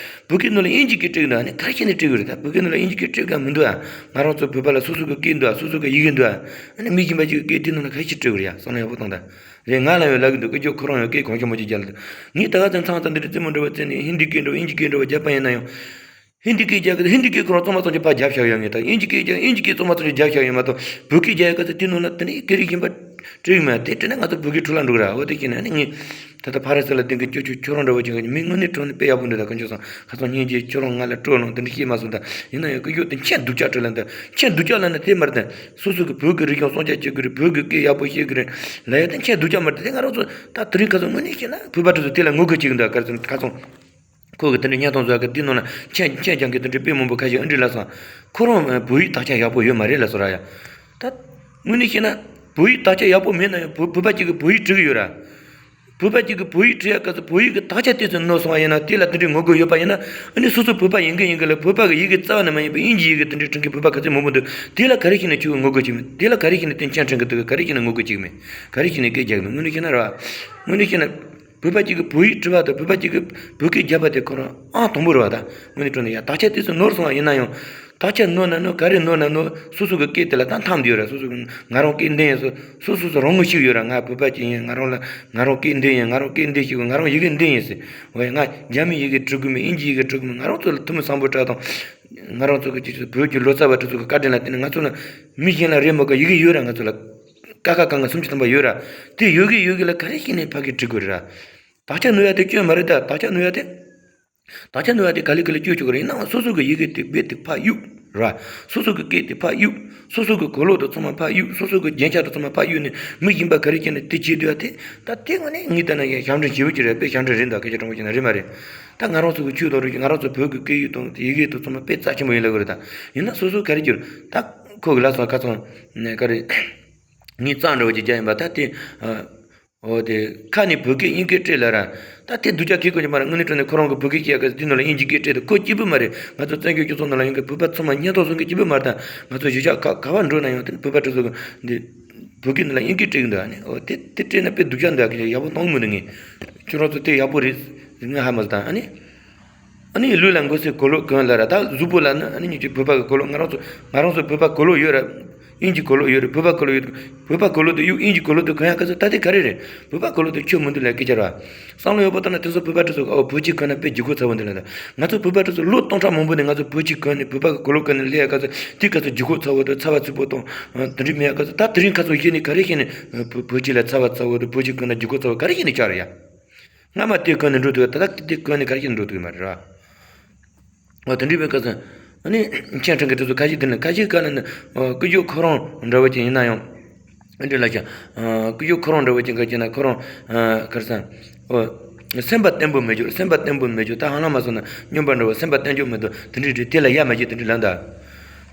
བོད་སྐད་ནང་ལ་དབྱིན་ཇི་སྐད་སྤྲད་གི་འདུག་ཨ་ནི་ག་རེ་བྱས་ནས་སྤྲད་གི་རེད། ད་བོད་སྐད་ནང་ལ་དབྱིན་ཇི་སྐད་སྤྲད་ག་མི་འདུག་ཨ། ང་རང་ཚོ་བོད་པ་ལ་སོ་སོ་གི་སྐད་འདུག་ཨ། སོ་སོ་གི་ཡི་གེ་འདུག་ཨ། ཨ་ནི་མི་གཞན་པ་ཅིག་གི་སྐད་དེ་ནང་ལ་ག་རེ་བྱས་སྤྲད་གི་རེད་ཡ། བསམ་བློ་ཡག་པོ་བཏང་ད། རེད། ང་ལ་ཡང་ལབ་གི་འདུག་སྐུ་ཞབས་ཁོ་རང་ཡང་སྐད་གང་བྱུང་མང་བྱུང་རྒྱག་ལ་འདུག་ངས་ད་ག་ཚོད་མཚམས་མཚམས་འདི་འདྲ་རྩེད་མོ་འདྲ་བོ་རྩེ་ནས་ཧིན་དི་སྐད་འདྲ་བོ་དབྱིན་ཇི་སྐད་འདྲ་བོ་རྒྱབ་པ་ཡིན་ན་ཡང་། ཧིན་དི་སྐད་རྒྱག་གི། ཧིན་དི་སྐད་ཁོ་རང་གཙང་མ་གཙང་རྐྱང་ཕར་རྒྱབ་བཞག་ཡོད་ངེས། ད་དབྱིན་ཇི་སྐད་རྒྱག་དབྱིན་ཇི་སྐད་གཙང་མ་གཙང་རྐྱང་རྒྱབ་བཞག་ཡོད་མ་གཏོགས། བོད་སྐད་རྒྱག་ཡག་ག་ཚོད་དེ་ནང་ལ་དེ་འདྲའི་སྐད་རིགས་གཞན་པ་སྤྲད་ཡོད་མ་རེད། དེ་སྤྲད་ན་ང་ཚོ་བོད་སྐད་འཕྲོ་བརླག་འགྲོ་གི་ར། འོ་དེ་བྱས་ན་ནི་ངས་ད་ལྟ་ཕ་རན་སི་ལ་བསྡད་མཁན་ཅོ་ཅོ་ཁྱོད་རང་འདྲ་བོ་ཅིག་གིས་མི་དངོས་གནས་དྲང་གནས་དཔེ་ཡག་པོ་འདུག་ད་དཀོན་མཆོག་གསུམ། ཁ་སང་སྙིང་རྗེ། ཁྱོད་རང་ང་ལ་སྤྲོད་ལོང་དེ་འདྲ་བཤད་མ་སོང་ད། ཡིན་ན་ཡང་སྐུ་ཞབས་དེ་མཆན་སྡུག་ཅག་སྤྲད་ལ་འདུག་མཆན་སྡུག་ཅག་ལབ་ན་དེ་མ་རེད་ད། སོ་སོ་གི་བོད་ཀྱི་རིག་གཞུང་སྲུང་སྐྱོབ་བྱེད་དགོས་རེད། བོད་ཀྱི་སྐད་ཡག་པོ་ཤེས་དགོས་རེད་ལབ་ཡ་དེ་མཆན་སྡུག་ཅག་མ་རེད། དེ་ང་རང་ཚོ་ད་དེ་རིང་ཁ་སང་དངོས་གནས་བཤད་ན་བོད་པ་དེ་ཚོ་དེ་ལ་ངོ་རྒོལ་བྱེད་ཀྱི་འདུག་ཁ་སང་ཁ་སང་། ཁོ་གིས་དེ་འདྲའི་བརྙན་ཐུང་བཟོ་གི་དེ་ནང་ལ་མཆན་མཆན་རྒྱག་མཁན་དེ་འདྲའི་དཔེ་མང་པོ་ཁ་ཤས་ཨ་འདྲི་ལབ་སོང་། ཁོ་རང་བོད་ཡིག་དག་ཆ་ཡག་པོ་ཡོད་མ་རེད་ལབ་སོང་ར་ཡ། ད་དངོས་གནས་བཤད་ན་བོད་ཡིག་དག་ཆ་ཡག་པོ་མེད་ན་ཡང་བོད་བོད་པ་གཅིག་གིས་བོད་ཡིག་འབྲི་གི་ཡོད་ར། བོད་པ་གཅིག་གིས་བོད་ཡིག་འབྲི་ཡག་སྐབས་སུ་བོད་ཡིག་གི་དག་ཆ་དེ་ཚོ་ནོར་སོང་བ་ཡིན་ན། དེ་ལ་དེ་འདྲའི་ངོ་རྒོལ་ཡོད་པ་ཡིན་ན། ཨ་ནི་སོ་སོ་བོད་པ་ཡིན་གི་ཡིན་གི་ལ་བོད་པ་གི་ཡི་གེ་རྩ་བ་ནས་མ་ཡིན་པའི་དབྱིན་ཇིའི་ཡི་གེ་དེ་འདྲའི་འབྲི་མཁན་བོད་པ་ག་ཚོད་མང་པོ་འདུག་དེ་ལ་ག་རེ་བྱས་ནས་ཁྱོད་ཀྱིས་ངོ་རྒོལ་བྱེད་མི། དེ་ལ་ག་རེ་བྱས་ནས་དེ་མཆན་འཕྲིན་གི་འདུག་ག་རེ་བྱས་ནས་ངོ་རྒོལ་བྱེད་གི་མེད། ག་རེ་བྱས་ནས་སྐད་རྒྱག་གི་མེད། དངོས་གནས་བཤད་ན་ར། དངོས་གནས་བཤད་ན། བོད་པ་གཅིག་གིས་བོད་ཡིག་འབྲི་བ་དང་བོད་པ་གཅིག་གིས་བོད་སྐད་རྒྱབ་པ་དེ་ཁོ་རང་ཨང་དང་པོ་རེད་བ། ད་དངོས་གནས་དྲང་གནས་ཡ་དག་ཆ་དེ་ཚོ་ནོར་སོང་བ་ཡིན་ན་ཡང་། དག་ཆ་ནོར་ན་ནོར། ག་རེ་ནོར་ན་ནོར། སོ་སོ་གི་སྐད་དེ་ལ་ད་འཐམ་བསྡད་ཡོད་ར། སོ་སོ་གི་ང་རང་སྐད་འདི་ཡིན་ཟེར། སོ་སོ་སོ་རང་ངོ་ཤེས་ཡོད་ར། ང་བོད་པ་ཅིག་ཡིན། ང་རང་ལ་ང་རང་སྐད་འདི་ཡིན། ང་རང་སྐད་འདི་ཤེས་དགོས། ང་རང་ཡི་གེ་འདི་ཡིན་ཟེར། འོ་ཡ། ང་རྒྱ་མིའི་ཡི་གེ་འབྲི་དགོས་མེད། དབྱིན་ཇིའི་ཡི་གེ་འབྲི་དགོས་མེད། ང་རང་ཚོ་ལ་ཐུ་མི་སམ་བྷོ་ཊ་དང་། ང་རང་ཚོ་གི་ཅིག་བོད་ཀྱི་ལོ་ཙཱ་བ་དེ་ཚོ་གི་བཀའ་དྲིན་ལ་བརྟེན་ནས་ང་ཚོ་ལ་མི་གཞན་ལ་རེད་མོད་ཀ་ཡི་གེ་ཡོད་ར། ང་ཚོ་ལ་ཀ་ཁ་ག་ང་སུམ་ཅུ་ཐམ་པ་ཡོད་ར། དེ་ཡོད་གི་ཡོད་གི་ལ་ག་རེ་བྱས་ནས་ཕ་གིར་འབྲི་དགོས་རེད་ར། དག་ཆ་ནོར་ཡ་དེ་སྐྱོན་མ་རེད་ད། དག་ཆ་ནོར་ཡ་དེ། དག་ཆ་ནོར་ཡ་དེ་ག་ལེ་ག་ལེ་སྐྱོན་ཆོག་གི་རེད། ཡིན་ནའང་སོ་སོ་གི་ཡི་གེ་དེ་དཔེ་དེ་ཕར་གཡུག་ར། སོ་སོ་གི་སྐད་དེ་ཕར་གཡུག་སོ་སོ་གི་གོ་ལོག་དེ་ཚང་མ་ཕར་གཡུག་སོ་སོ་གི་རྒྱན་ཆ་དེ་ཚང་མ་ཕར་གཡུག་ནས་མི་གཞན་པ་ག་རེ་བྱས་ནས་དེ་བྱེད་སྡོད་ཡ་དེ། ད་དེ་དངོས་གནས་ངས་ལྟ་ན་ཡང་ཞབས་འདྲེན་ཞེ་པོ་ཅིག་རེད། དཔེ་ཞབས་འདྲེན་རེད་འདུག་སྐད་ཆ་དྲང་པོ་བཤད་ན་རེད་མ་རེད། ད་ང་རང་ཚོ་གི་ཆོས་དང་རིག་གཞུང་། ང་རང་ཚོ་བོད་ཀྱི་སྐད་ཡིག་དང་ཡི་གེ་དེ་ཚང་མ་དཔེ་རྩ་ཆེན་པོ་ཡིན་ལབ་དགོས་རེད་ད། ཡིན་ན་སོ་སོ་ག་རེ་གྱུར། ད་ཁོ་གི་ལབ་སོང་། ཁ་སང་ནས་ག་རེ། ངས་རྩོམ་འདྲ་བོ་ཅིག་རྒྱག་ཡིན་པ། ད་དེ། ཨ། འོ་དེ་ཁ་ནས་བོད་སྐད་དབྱིན་སྐད་སྤྲད་ལབ་ར། ད་དེ་སྡུག་ཅག་གི་སྐོར་གྱི་མ་རེད། དངོས་གནས་དྲང་གནས་ཁོ་རང་གིས་བོད་སྐད་བཤད་ཡག་གི་དེ་ནང་ལ་དབྱིན་ཇིའི་སྐད་སྤྲད་དེ་ཁོ་སྐྱིད་པོ་མ་རེད། ང་ཚོ་བཙན་བྱོལ་སྤྱི་ཚོགས་ནང་ལ་ཡོང་མཁན་བོད་པ་ཚང་མ་སྙིང་ཐག་སྲུང་མཁན་སྐྱིད་པོ་མ་རེད་ད། ང་ཚོ་གཞིས་ཆགས་ག་ག་བར་འགྲོ་ན་ཡང་དེ་བོད་པ་དེ་ཚོ་གི་འདི་བོད་སྐད་ནང་ལ་དབྱིན་སྐད་སྤྲད་གི་འདུག་ཨ་ནི། འོ་དེ་དེ་སྤྲད་ན་དཔེ་སྡུག་ཅག་འདུག་ཨ། ཁྱེད་ཡག་པོ་གཏོང་གི་མི་འདུག་ངས་ཁྱོད་རང་ཚོ་དེ་ཡག་པོ་རེད་ངས་ཧ་མ་གོ་ད། ཨ་ནི། ཨ་ནི་ལུས་ལ་མགོ་སེར་གོ་ལོག་གོན་ལབ་ར། ད་གཟུགས་པོ་ལ་ནི་ཨ་ནི་ཉིད་ཀྱི་བོད་པ་གི་གོ་ལོག་ང་རང་ཚོ་ང་རང་ཚོ་བོད་པ་གོ་ལོག་ཡོད་ར། དབྱིན་ཇི་གོ་ལོག་ཡོད་རེད། བོད་པ་གོ་ལོག་ཡོད། བོད་པ་གོ་ལོག་དེ་གཡུག་དབྱིན་ཇི་གོ་ལོག་དེ་གོན་ཡག་ག་ཚོད་ད་དེ་ག་རེ་རེད། བོད་པ་གོ་ལོག་དེ་ཆོ་མི་འདུག་ལབ་སྐད་ཆ་ར། བསམ་བློ་ཡག་པོ་བཏང་ན་དེ་ཚོ་བོད་པ་དེ་ཚོ་ཨོ་བོད་ཆས་གོན་ན་དཔེ་ལྗིད་ཁོག་ཚ་བོ་འདུག་ལབ་ད། ང་ཚོ་བོད་པ་དེ་ཚོ་ལོ་སྟོང་ཕྲག་མང་པོ་ནས་ང་ཚོ་བོད་ཆས་གོན་ནས་བོད་པ་གི་གོ་ལོག་གོན་ནས་སླེབས་ཡག་ག་ཚོད་དེ་ག་ཚོད་ལྗིད་ཁོག་ཚ་བོ་དང་ཚ་བ་ཚིག་པོ་དང་དེ་འདྲ་མེད་ཡག་ག་ཚོད། ད་དེ་རིང་ཁ་སང་གཞི་ནས་ག་རེ་བྱས་ནས་བོད་བོད་ཆས་ལ་ཚ་བ་ཚ་བོ་དང་བོད་ཆས་གོན་ན་ལྗིད་ཁོག་ཚ་བོ་ག་རེ་བྱས་ནས་ཆགས་རེད་ཡ། སྔ་མ་དེ་གོན་ནས་འགྲོ་ཐུབ་ཡ། ད་ལྟ་དེ་གོན་ནས་ག་རེ་བྱས་ནས་འགྲོ་ཐུབ་ཡོད་མ་རེད་ར། འོ་དེ་འདྲའི་བའི་སྐབས་སུ་ཨ་ནི་མཆན་འཕྲིན་གྱི་དེ་ཚོ་ཁ་ཤས་དེ་ནི་ཁ་ཤས་ག་ལ་ནི་ཨོ་སྐུ་ཞབས་ཁོ་རང་འདྲ་བོ་ཅིག་ཡིན་ན་ཡང་། ཨ་འདྲ་ལ་ཤ་ཨ་སྐུ་ཞབས་ཁོ་རང་འདྲ་བོ་ཅིག་ག་ཅིག་ན་ཁོ་རང་ཨ་གར་སང་ཨོ་སེམས་པ་བརྟན་པོ་མེད་རྒྱུ། སེམས་པ་བརྟན་པོ་མེད་རྒྱུ། ད་ཧ་ལམ་མ་སོང་ན་སྨྱོན་པ་འདྲ་བོ་སེམས་པ་བརྟན་རྒྱུ་མེད་དོ། དེ་འདྲའི་རེད། དེ་ལ་ཡ་མ་བྱེད་དེ་འདྲའི་ལབ་ད།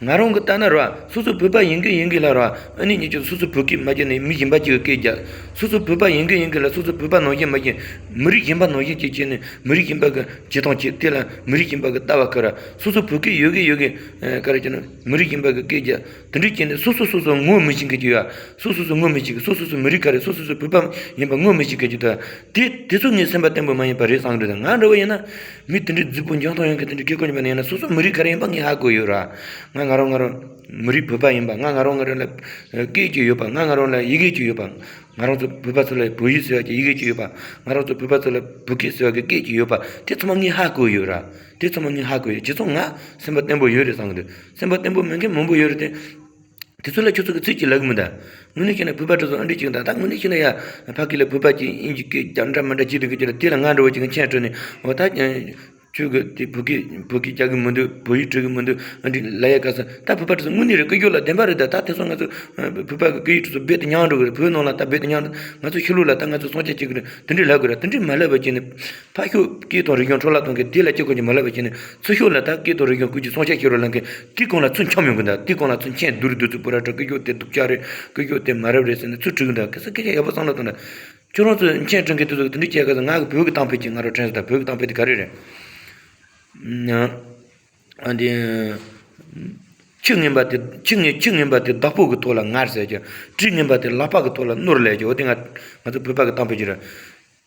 ང་རང་གི་ལྟ་ན་ར་སོ་སོ་བོད་པ་ཡིན་གི་ཡིན་གི་ལ་ར། ཨ་ནི་ཉིད་ཀྱི་སོ་སོ་བོད་སྐད་མ་བརྗེད་ནས་མི་གཞན་པ་ཅིག་གི་སྐད་རྒྱག་སོ་སོ་བོད་པ་ཡིན་གི་ཡིན་གི་ལ་སོ་སོ་བོད་པ་ནང་བཞིན་མ་བྱེད། མི་རིགས་གཞན་པ་ནང་བཞིན་ཅིག་བྱས་ནས་མི་རིགས་གཞན་པ་གི་བྱེད་སྟངས་བྱེད། དེ་ལ་མི་རིགས་གཞན་པ་གི་ལྟ་བ་ཁ་ར། སོ་སོ་བོད་སྐད་ཡོད་གི་ཡོད་གི་ཨ་ག་རེ་བྱས་ན་མི་རིགས་གཞན་པ་གི་སྐད་རྒྱག་དེ་འདྲ་བྱས་ནས་སོ་སོ་སོ་སོ་ངོ་མི་ཤེས་མཁན་ཅིག་ཡོད། སོ་སོ་སོ་ངོ་མི་ཤེས་གི། སོ་སོ་སོ་མི་རིགས་ག་རེ། སོ་སོ་སོ་བོད་པ་ཡིན་པ་ངོ་མི་ཤེས་མཁན་ཅིག་འདུག་དེ་དེ་ཚོ་ངའི་སེམས་པ་བརྟན་པོ་མ་ཡིན་པ་རེད་བསམ་གི་འདུག་ད་ང་འདྲ་བོ་ཡིན་ན་མི་དེ་འདྲའི་རྫིག་པོ་འཇོན་ཐང་ཡོད་མཁན་དེ་འདྲའི་སྐད་ཁོ་ཉན་པ་ནས་ཡིན་ན་སོ་སོ་མི་རིགས་ག་རེ་ཡིན་པ་ངས་ཧ་གོ་ཡོད་ར། ང་ང་རང་ང་རང་མི་རིགས་བོད་པ་ཡིན་པ། ང་ང་རང་ང་རང་ལ་སྐད་ཅིག་ཡོད་པ། ང་ང་རང་ལ་ཡི་གེ་ཅིག་ཡོད་པ། ང་རང་ཚོ་བོད་པ་ཚོ་ལ་བོད་ཡིག་ཟེར་བ་གི་ཡི་གེ་ཅིག་ཡོད་པ། ང་རང་ཚོ་བོད་པ་ཚོ་ལ་བོད་སྐད་ཟེར་བ་གི་སྐད་ཅིག་ཡོད་པ། དེ་ཚང་མ་ངས་ཧ་གོ་ཡོད་ར། དེ་ཚང་མ་ངས་ཧ་གོ་ཡོད། བྱས་ཙང་ང་སེམས་པ་བརྟན་པོ་ཡོད་རེད་བསམ་གི་འདུག་སེམས་པ་བརྟན་པོ་མེད་མཁན་མང་པོ་ཡོད་རེད་དེ། དེ་ཚོ་ལ་ཁྱོད་ཚོ་གི་ཚིག་ཅིག་ལབ་གི་མི་འདུག་དངོས་གནས་བཤད་ན་བོད་པ་དེ་ཚོ་ཨ་འདྲ་ཅིག་འདུག་ད་དངོས་གནས་བཤད་ན་ཡ། ཕ་གི་ལ་བོད་པ་ཅིག་དབྱིན་ཇི་སྐད་རྒྱག་འདྲ་མི་འདྲ་བྱེད་དུས་གི་ཅི་ལ་དེ་ལ་ང་འདྲ་བོ་ཅིག་གི་མཆན་སྤྲོད་ནས། འོ་ད། ཁྱོད་གི་དེ་བོད་སྐད་བོད་སྐད་རྒྱག་གི་མི་འདུག་བོད་ཡིག་འབྲི་གི་མི་འདུག་ཨ་འདྲ་ལབ་ཡ་ག་ས། ད་བོད་པ་དེ་ཚོ་དངོས་གནས་རེད། སྐད་སྒྱུར་ལ་བདེན་པ་རེད། ད་ད་དེ་ཚོ་ང་ཚོ་བོད་པ་གི་སྐད་ཡིག་དེ་ཚོ་རྦད་དེ་ཉམས་འགྲོ་གི་རེད། བོད་ནང་ལ་ད་རྦད་དེ་ཉམས་འགྲོ། ང་ཚོ་ཕྱི་ལོགས་ལ་ད་ང་ཚོ་སྲུང་སྐྱོབ་བྱེད་གི་རེད། དེ་འདྲ་ལབ་དགོས་རེད། དེ་འདྲ་མ་ལབ་པ་བྱས་ནས། ཕ་ཤོད་སྐད་དང་རིག་གཞུང་འཕྲོ་བརླག་གཏོང་མཁན་དེ་ལ་སྤྱི་ཁོག་ཅིག་མ་ལབ་པ་བྱས་ནས། ཚུར་ཤོད་ལ་ད་སྐད་དང་རིག་གཞུང་ཀུན་གྱི་སྲུང་སྐྱོབ་བྱེད་རོགས་ལབ་མཁན་དེ་གོང་ལ་ཚུར་འཁྱམ་ཡོང་གི་འདུག་དེ་གོང་ལ་ཚུར་མཆན་བསྡུ་རུ་བསྡུ་ཚུར་པོ་ར་ཁྲ་སྐད་སྒྱུར་དེ་སྡུག་ཅག་རེད། སྐད་སྒྱུར་དེ་མ་རབས་རེད་ཟེར་ནས་ཚུར་བྲིས་གི་འདུག་ག་ས། སྐད་ཆ་ཡག་པོ་བསམ་བློ་གཏོང་ད། ཁྱོད་རང་ཚོས་མཆན་སྤྲིང་མཁན་དེ་ཚོ་དེ་འདྲ་བྱས་ག་ས། ང་གི་བོད་ཀྱི་གཏམ་དཔེ་ཅིག་ང་རང་དྲན་སོང་། ད་བོད་ཀྱི་གཏམ་དཔེ་དེ་ག་རེ་རེད། ཨ་འདི། ཁྱི་ངན་པ་དེ་ཁྱི་ངན་ཁྱི་ངན་པ་དེ་བདག་པོ་གི་ཐོག་ལ་ངར་ཟེར་གྱི། གྲི་ངན་པ་དེ་ལག་པ་གི་ཐོག་ལ་བསྣུར་ལབ་ཀྱི། འོ་དེ་ང་ང་ཚོ་བོད་པ་གི་གཏམ་དཔེ་ཅིག་རེད།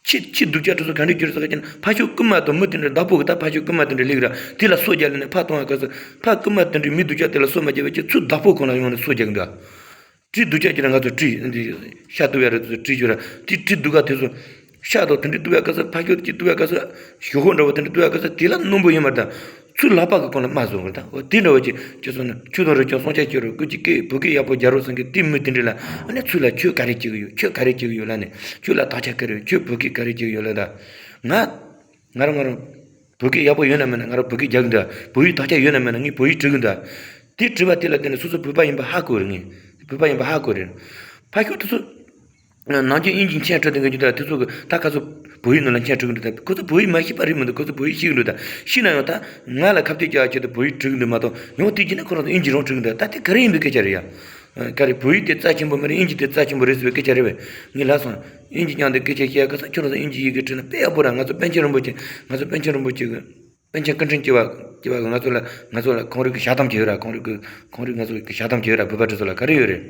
ཁྱི་ཁྱི་སྡུག་ཅག་དེ་ཚོ་ག་འདྲ་གྱུར་ཟེར་གྱི་ན། ཕ་ཤོད་རྐུན་མ་དང་མི་དེ་འདྲ་བདག་པོ་གི་ད་ཕ་ཤོད་རྐུན་མ་དེ་འདྲ་སླེབས་ར་དེ་ལ་སོ་རྒྱག་ལབ་ནས་ཕར་གཏོང་བ་ག་ས། ཕ་རྐུན་མ་དེ་འདྲའི་མི་སྡུག་ཅག་དེ་ལ་སོ་མ་རྒྱག་པ་བྱས་ཚུར་བདག་པོ་ཁོ་ན་ཡོང་ནས་སོ་རྒྱག་གི་འདུག་གྲི་སྡུག་ཅག་གྱུར་ན། ང་ཚོ་གྲི་འདི་ཤ་གཏུབ་ཡ་རེད། དེ་ཚོ་གྲི་གྱུར་ར་དེ་གྲི་སྡུག་ག་དེ་ཚོ་ཤ་དང་དེ་འདྲ་གཏུབ་ཡ་ག་ས། ཕ་ཤོད་ཀྱི་གཏུབ་ཡ་ག་ས། ཞོ་ཤོག་འདྲ་བོ་དེ་འདྲ་གཏུབ་ཡ་ག་ས། དེ་ལ་རྣོན་པོ་ཡོད་མ་རེད། ད་ཚུར་ལག་པ་གི་གོང་ལ་རྨ་བཟོ་དགོས། ད་འོ་དེ་འདྲ་བོ་ཅིག་ཅི་སོང་ན། ཁྱོད་དང་རེ་ཅང་སྲུང་སྐྱོབ་བྱེད་རོགས། ཀུན་གྱིས་སྐད་བོད་སྐད་ཡག་པོ་རྒྱག་རོགས་ཟེར་མཁན་དེ་མི་དེ་འདྲ་ལ་ཨ་ནི་ཚུར་ལ་ཁྱོད་ག་རེ་བྱེད་གི་ཡོད། ཁྱོད་ག་རེ་བྱེད་གི་ཡོད་ལབ་ནས། ཁྱོད་ལ་དག་ཆ་ག་རེ་ཡོད། ཁྱོད་བོད་སྐད་ག་རེ་བྱེད་གི་ཡོད་ལབ། ད་ང་ང་རང་ང་རང་བོད་སྐད་ཡག་པོ་ཡོད་ན་མེད་ན་ང་རང་བོད་སྐད་རྒྱག་གི་འདུག་བོད་ཡིག་དག་ཆ་ཡོད་ན་མེད་ན་ངས་བོད་ཡིག་འབྲི་གི་འདུག་དེ་དྲི་བ་དེ་ལ་བརྟེན་ནས་སོ་སོ་བོད་པ་ཡིན་པ་ཧ་གོ་རེད། ངས་བོད་པ་ཡིན་པ་ཧ་གོ་རེད། ཕ་ཤོད་དེ་ཚོ་ནམ་རྒྱུན་དབྱིན་ཇིའི་མཆན་སྤྲོད་དེ་འགྲོ་རྒྱུ་དེ་ལ། དེ་ཚོ་གི་ད་ཁ་ཚོ་བོད་ཡིག་ནང་ལ་མཆན་སྤྲོད་གི་འདུག་ད་ཁོ་ཚོ་བོད་ཡིག་མ་ཤེས་པ་རེད་མི་འདུག་ཁོ་ཚོ་བོད་ཡིག་ཤེས་གི་འདུག་ད་ཤེས་ན་ཡང་ད་ང་ལ་ཁ་གཏད་བཅག་ཆེད་དུ་བོད་ཡིག་འབྲི་གི་འདུག་མ་གཏོགས། ཡང་དེ་བྱས་ན་ཁོ་རང་ཚོ་དབྱིན་ཇི་རང་འབྲི་གི་འདུག་ད་དེ་ག་རེ་ཡིན་པའི་སྐད་ཆ་རེད་ཡ། ག་རེ། བོད་ཡིག་དེ་རྩ་ཆེན་པོ་མ་རེད། དབྱིན་ཇི་དེ་རྩ་ཆེན་པོ་རེད་ཟེར་བའི་སྐད་ཆ་རེད་པས། ངས་ལབ་སོང་། དབྱིན་ཇི་སྦྱངས་ཏེ་སྐད་ཆ་བཤད་ཡ་ག་ས། ཁྱོད་རང་ཚོ་དབྱིན་ཇི་ཡི་གེ་བྲིས་ན་དཔེ་ཡག་པོ་ར། ང་ཚོ་པཎ་ཆེན་རིན་པོ་ཆེ། ང་ཚོ་པཎ་ཆེན་རིན་པོ་ཆེ་གི་པཎ་ཆེན་སྐུ་ཕྲེང་བཅུ་པ་བཅུ་པ་གི་ང་ཚོ་ལ་ང་ཚོ་ལ་ཁོང་རང་གི་ཞལ་གདམས་བྱས་ཡོད་ར། ཁོང་རང་གི་ཁོང་རང་ང་ཚོ་གི་ཞལ་གདམས་བྱས་ཡོད་ར། བོད་པ་དེ་ཚོ་ལ་ག་རེ་ཡོད་རེད།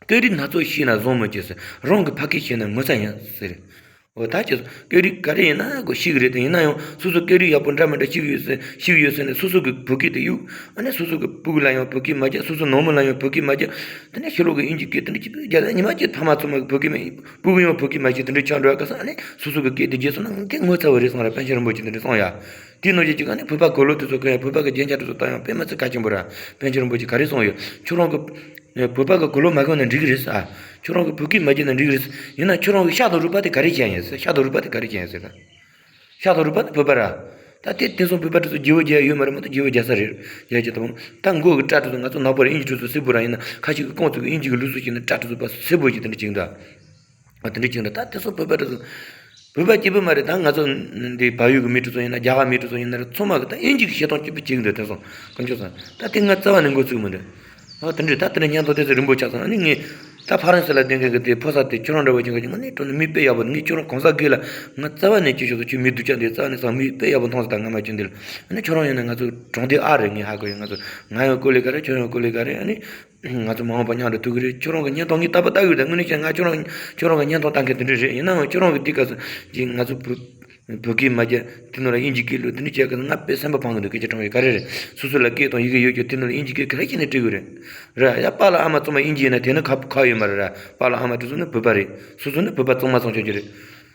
སྐད་རིགས་སྣ་ཚོགས་ཤེས་ན་བཟང་མོ་སྐྱེ་ཟེར། རང་གི་ཕ་སྐད་ཤེས་ན་ངོ་ཚ་ཡིན་ཟེར། འོ་ད་ཁྱེད་ཚོ་སྐད་རིགས་ག་རེ་ཡིན་ན་གོ་ཤེས་གི་རེད་དེ། ཡིན་ན་ཡང་སོ་སོ་སྐད་རིགས་ཡག་པོ་འདྲ་མི་འདྲ་ཤེས་གི་ཡོད་ཟེར། ཤེས་གི་ཡོད་ཟེར་ནས་སོ་སོ་གི་བོད་སྐད་དེ་གཡུག་ཨ་ནི་སོ་སོ་གི་སྤུ་གུ་ལ་ཡང་བོད་སྐད་མ་རྒྱག་སོ་སོ་ནང་མི་ལ་ཡང་བོད་སྐད་མ་རྒྱག་དེ་ནས་ཕྱི་ལོགས་གི་དབྱིན་ཇི་སྐད་དེ་འདྲ་ཅིག་རྒྱག་ད་ཉི་མ་གཅིག་ཕ་མ་ཚང་མ་གི་བོད་སྐད་མ། སྤུ་གུ་ཡང་བོད་སྐད་མ་བཤད་དེ་འདྲ་ཆགས་འགྲོ་ཡ་ག་ས། ཨ་ནི་སོ་སོ་གི་སྐད་དེ་བརྗེད་སོང་ན་དེ་ངོ་ཚ་བ་རེད་གསུངས་ར། པཎ་ཆེན་རིན་པོ་ཆེ་དེ་འདྲ་གསུངས་ཡ། དེ་ནང་བཞིན་གཅིག་ཨ་ནི་བོད་པ་གོ་ལོ་དེ་ཚོ་གི་ཡང་བོད་པ་གི་རྒྱན་ཆ་དེ་ཚོ་ལྟ་ཡང་དཔེ་མི་སྲིད་གལ་ཆེན་པོ་ར། པཎ་ཆེན་རིན་པོ་ཆེ་ག་རེ་གསུངས་ཡོད། ཁྱོད་རང་གི་བོད་པ་གི་གོ་ལོ་མ་གོན་ན་འགྲིག་གི་རེད་ཟེར། ཨ། ཁྱོད་རང་གི་བོད་སྐད་མ་བརྗེད་ན་འགྲིག་གི་རེད་ཟེར། ཡིན་ན་ཁྱོད་རང་གི་ཤ་དང་རུས་པ་དེ་ག་རེ་བྱས་ཡིན་ཟེར། ཤ་དང་རུས་པ་དེ་ག་རེ་བྱས་ཡིན་ཟེར། ཤ་དང་རུས་པ་དེ་བོད་པ་ར། ད་དེ་དེང་སང་བོད་པ་དེ་ཚོ་རྗེ་བོ་རྒྱལ་ཡོད་མ་རེད་མ་གཏོགས། རྗེ་བོ་རྒྱལ་ས་རེད། རྒྱལ་རྒྱལ་དང་ད་མགོ་གི་སྐྲ་དེ་ཚོ་ང་ཚོ་ནག་པོ་རེད། དབྱིན་ཇི་དེ་ཚོ་སེར་པོ་ར། ཡིན་ན་ཁ་ཅིག་གི་རྐང་ཚོ་གི་དབྱིན་ཇི་གི་ལུགས་སྲོལ་བྱས་ན་སྐྲ་དེ་ཚོ་ཕར་སེར་པོ་བྱས་དེ་འདྲ་བྱས་འདུག་ཨ། དེ་འདྲ་བྱས་འདུག་ད་དེང་སང་བོད་པ་དེ་ཚོ་བོད་པ་སྐྱིད་པོ་མ་རེད། ད་ང་ཚོ་འདི་བལ་ཡུལ་གི་མི་དེ་ཚོ་ཡིན་ན། རྒྱ་གར་མི་དེ་ཚོ་ཡིན་ན་རེད། ཚང་མ་གི་ད་དབྱིན་ཇི་གི་བཤད་སྟངས་སྐྱིད་པོ་བྱེད་ཀྱི་འདུག་དེང་སང་དཀོན་མཆོག་གསུམ། ད་དེ་ང་རྩ་བ་ནས་མགོ་ཚོས་མི་འདུག་ཨ། དེ་འདྲ་ད་དེ་འདྲ་སྙན་ཐོ་དེ་ཚོ་རིང་པོ་ཆགས་སོང་། ཨ་ནི་ངས་ད་ཕ་རན་སི་ལ་བསྡད་མཁན་གི་དེ་ཕོ་གསར་དེ་ཁྱོད་རང་འདྲ་བོ་ཅིག་གི་ང་ནི་དྲང་གནས་མི་དཔེ་ཡག་པོ། ངས་ཁྱོད་རང་གང་ཟག་སྒེར་ལ་ང་རྩ་བ་ནས་ཅི་ཞོག་ཟེར། ཁྱོད་མི་སྡུག་ཅག་འདི་རྩ་བ་ནས་སང་མི་དཔེ་ཡག་པོ་མཐོང་སོང་། ད་ང་མ་ཁྱོད་འདི་ལ། ཨ་ནི་ཁྱོད་རང་ཡིན་ན་ང་ཚོ་གྲོང་སྡེ་ཨ་རེད། ངས་ཧ་གོ་ཡོད། ང་ཚོ་ང་ཡང་ཀོ་ལི་ག་རེད། ཁྱོད་ཡང་ཀོ་ལི་ག་རེད། ཨ་ནི་ང་ཚོ་མ་འོངས་པ་མཉམ་དུ་ཐུག་གི་རེད། ཁྱོད་རང་གི་བརྙན་ཐུང་ངས་ད་ལྟ་ལྟ་གི་ཡོད། ད་དངོས་གནས་བཤད་ན་ང་ཁྱོད་རང་ཁྱོད་རང་གི་བརྙན་ཐུང་ལྟ་མཁན་དེ་འདྲ་རེད། ཡིན་ནའང་ཁྱོད་རང་གི་དེ་ག་ས་ཅིག་ང་ཚོ་བོད་བོད་སྐད་མ་རྒྱག་དེ་ནང་ལ་དབྱིན་ཇི་སྐད་བླུགས། དེ་འདྲ་བྱས་ག་ང་དཔེ་སེམས་པ་ཕངས་གི་འདུག་སྐད་ཆ་དྲང་བའི་ག་རེ་རེད། སོ་སོ་ལ་སྐད་དང་ཡི་གེ་ཡོད་ཀྱང་དེ་ནང་ལ་དབྱིན་ཇི་སྐད་ག་རེ་བྱས་ནས་འབྲི་དགོས་རེད། ར་ཡ། པཱ་ལགས་ཨ་མ་ཚང་མ་དབྱིན་ཇི་ཡིན་ན་དེ་ནི་ཁག་ཁག་ཡོད་མ་རེད་ར། པཱ་ལགས་ཨ་མ་དེ་ཚོ་ནི་བོད་པ་རེད། སོ་སོ་ནི་བོད་པ་གཙང་མ་གཙང་ཆོག་གི་རེད།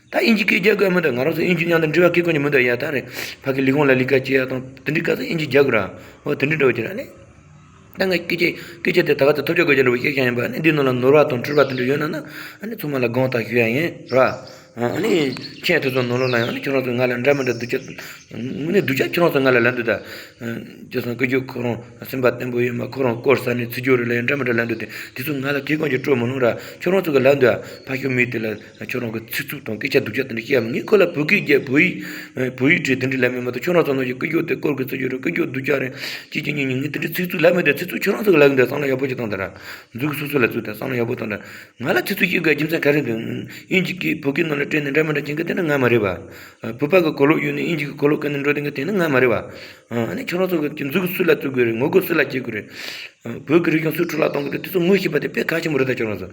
ད་དབྱིན་ཇི་སྐད་རྒྱག་དགོས་མི་འདུག་ང་རང་ཚོ་དབྱིན་ཇི་མཉམ་དུ་འབྲེལ་བ་འཁེལ་དགོས་ཀྱི་མི་འདུག་ཡ། ད་རེད། ཕ་གི་ལས་ཁུངས་ལ་ལས་ཀ་བྱེད་ཡ་དང་དེ་འདྲའི་སྐབས་སུ་དབྱིན་ཇི་རྒྱག་དགོས་ར། འོ་དེ་འདྲའི་འདྲ་བོ་ཅིག་ར་ནི། ད་ངས་སྐད་ཆ་སྐད་ཆ་དེ་ད་ག་ཚོད་ཐོབ་ཆོག་དགོས་ཀྱི་འདྲ་བོ་བཤད་བཞག་ཡིན་པ། ཨ་ནི་འདི་ནང་ལ་ནོར་བ་དང་འཁྲུལ་བ་དེ་འདྲ་ཡོད་ན་ན། ཨ་ནི་ཚང་མ་ལ་དགོངས་དག་ཞུ་ཡ་ཡིན་ར། ཨ་ནི་མཆན་དེ་ཚོ་ནང་ལོགས་ལ་ཡང་ཨ་ནི་ཁྱོད་རང་ཚོ་ང་ལ་འདྲ་མི་འདྲ་སྡུག་ཅག་དངོས་གནས་སྡུག་ཅག་ཁྱོད་རང་ཚོ་ང་ལ་ལབ་འདུག་ད། ཁྱེད་ཚོ་སྐུ་རྒྱུད་ཁོ་རང་སེམས་པ་བརྟན་པོ་ཡོད་མ། ཁོ་རང་སྐོར་ཟ་ནས་ཚིག་སྦྱོར་རེ་ལ་ཡང་འདྲ་མི་འདྲ་ལབ་འདུག་དེ་དེ་ཚོ་ང་ལ་གལ་གང་ཅིག་སྤྲོད་མི་ལོང་ར། ཁྱོད་རང་ཚོ་གི་ལབ་འདུག་ཕ་ཤོད་མི་དེ་ལ་ཁྱོད་རང་གི་ཚིག་རྩུབ་དང་སྐད་ཆ་སྡུག་ཅག་དེ་འདྲ་བཤད་ཡ་མི། ངས་ཁོ་ལ་བོད་སྐད་རྒྱག་བོད་ཡིག་བོད་ཡིག་བྲིས་དེ་འདྲ་ལབ་མེད་མ་གཏོགས། ཁྱོད་རང་ཚོ་ནང་བཞིན་སྐུ་རྒྱུད་དེ་སྐོར་གི་ཚུར་རྒྱུད་རེད། སྐུ་རྒྱུད་སྡུག་ཅག་རེད། ཅི་ཅི་ཉི་ཉི་ངས་དེ་འདྲ་ཚིག་རྩུབ་ལབ་མེད་དེ། ཚིག་རྩུབ་ཁྱོད་རང་ཚོ་གི་ལབ་གི་འདུག་བསམ་བློ་ཡག་པོ་ཅིག་གཏོང་དང་ར། མཛུབ་གུ་སོ་སོ་ལ་བཙུགས་དང་བསམ་བློ་ཡག་པོ་གཏོང་དང་། ང་ལ་ཚིག་རྩུབ་བཤད་དགོས་རྒྱུ་མཚན་ག་རེ་འདུག་དབྱིན་ཇི་སྐད་བོད་སྐད་ནང་ལ་བྲིས་ནས་འདྲ་མི་འདྲ་བྱེད་མཁན་དེ་ནི་ང་མ་རེད་པ། བོད་པ་གི་གོ་ལོག་གཡུགས་ནས་དབྱིན་ཇི་གི་གོ་ལོག་བཀལ་ནས་འགྲོ་བསྡད་མཁན་དེ་ནི་ང་མ་རེད་པ། ཨ་ནི་ཁྱོད་རང་ཚོ་གི་མཛུབ་གུ་སུ་ལ་བཙུགས་དགོས་རེད། ངོ་རྒོལ་སུ་ལ་བྱེད་དགོས་རེད། བོད་ཀྱི་རིག་གཞུང་སུས་འཕྲོ་བརླག་གཏོང་གི་འདུག་དེ་ཚོ་ངོ་ཤེས་པ་དེ་དཔེ་གལ་ཆེན་པོ་རེད། ད་ཁྱོད་རང་ཚོ་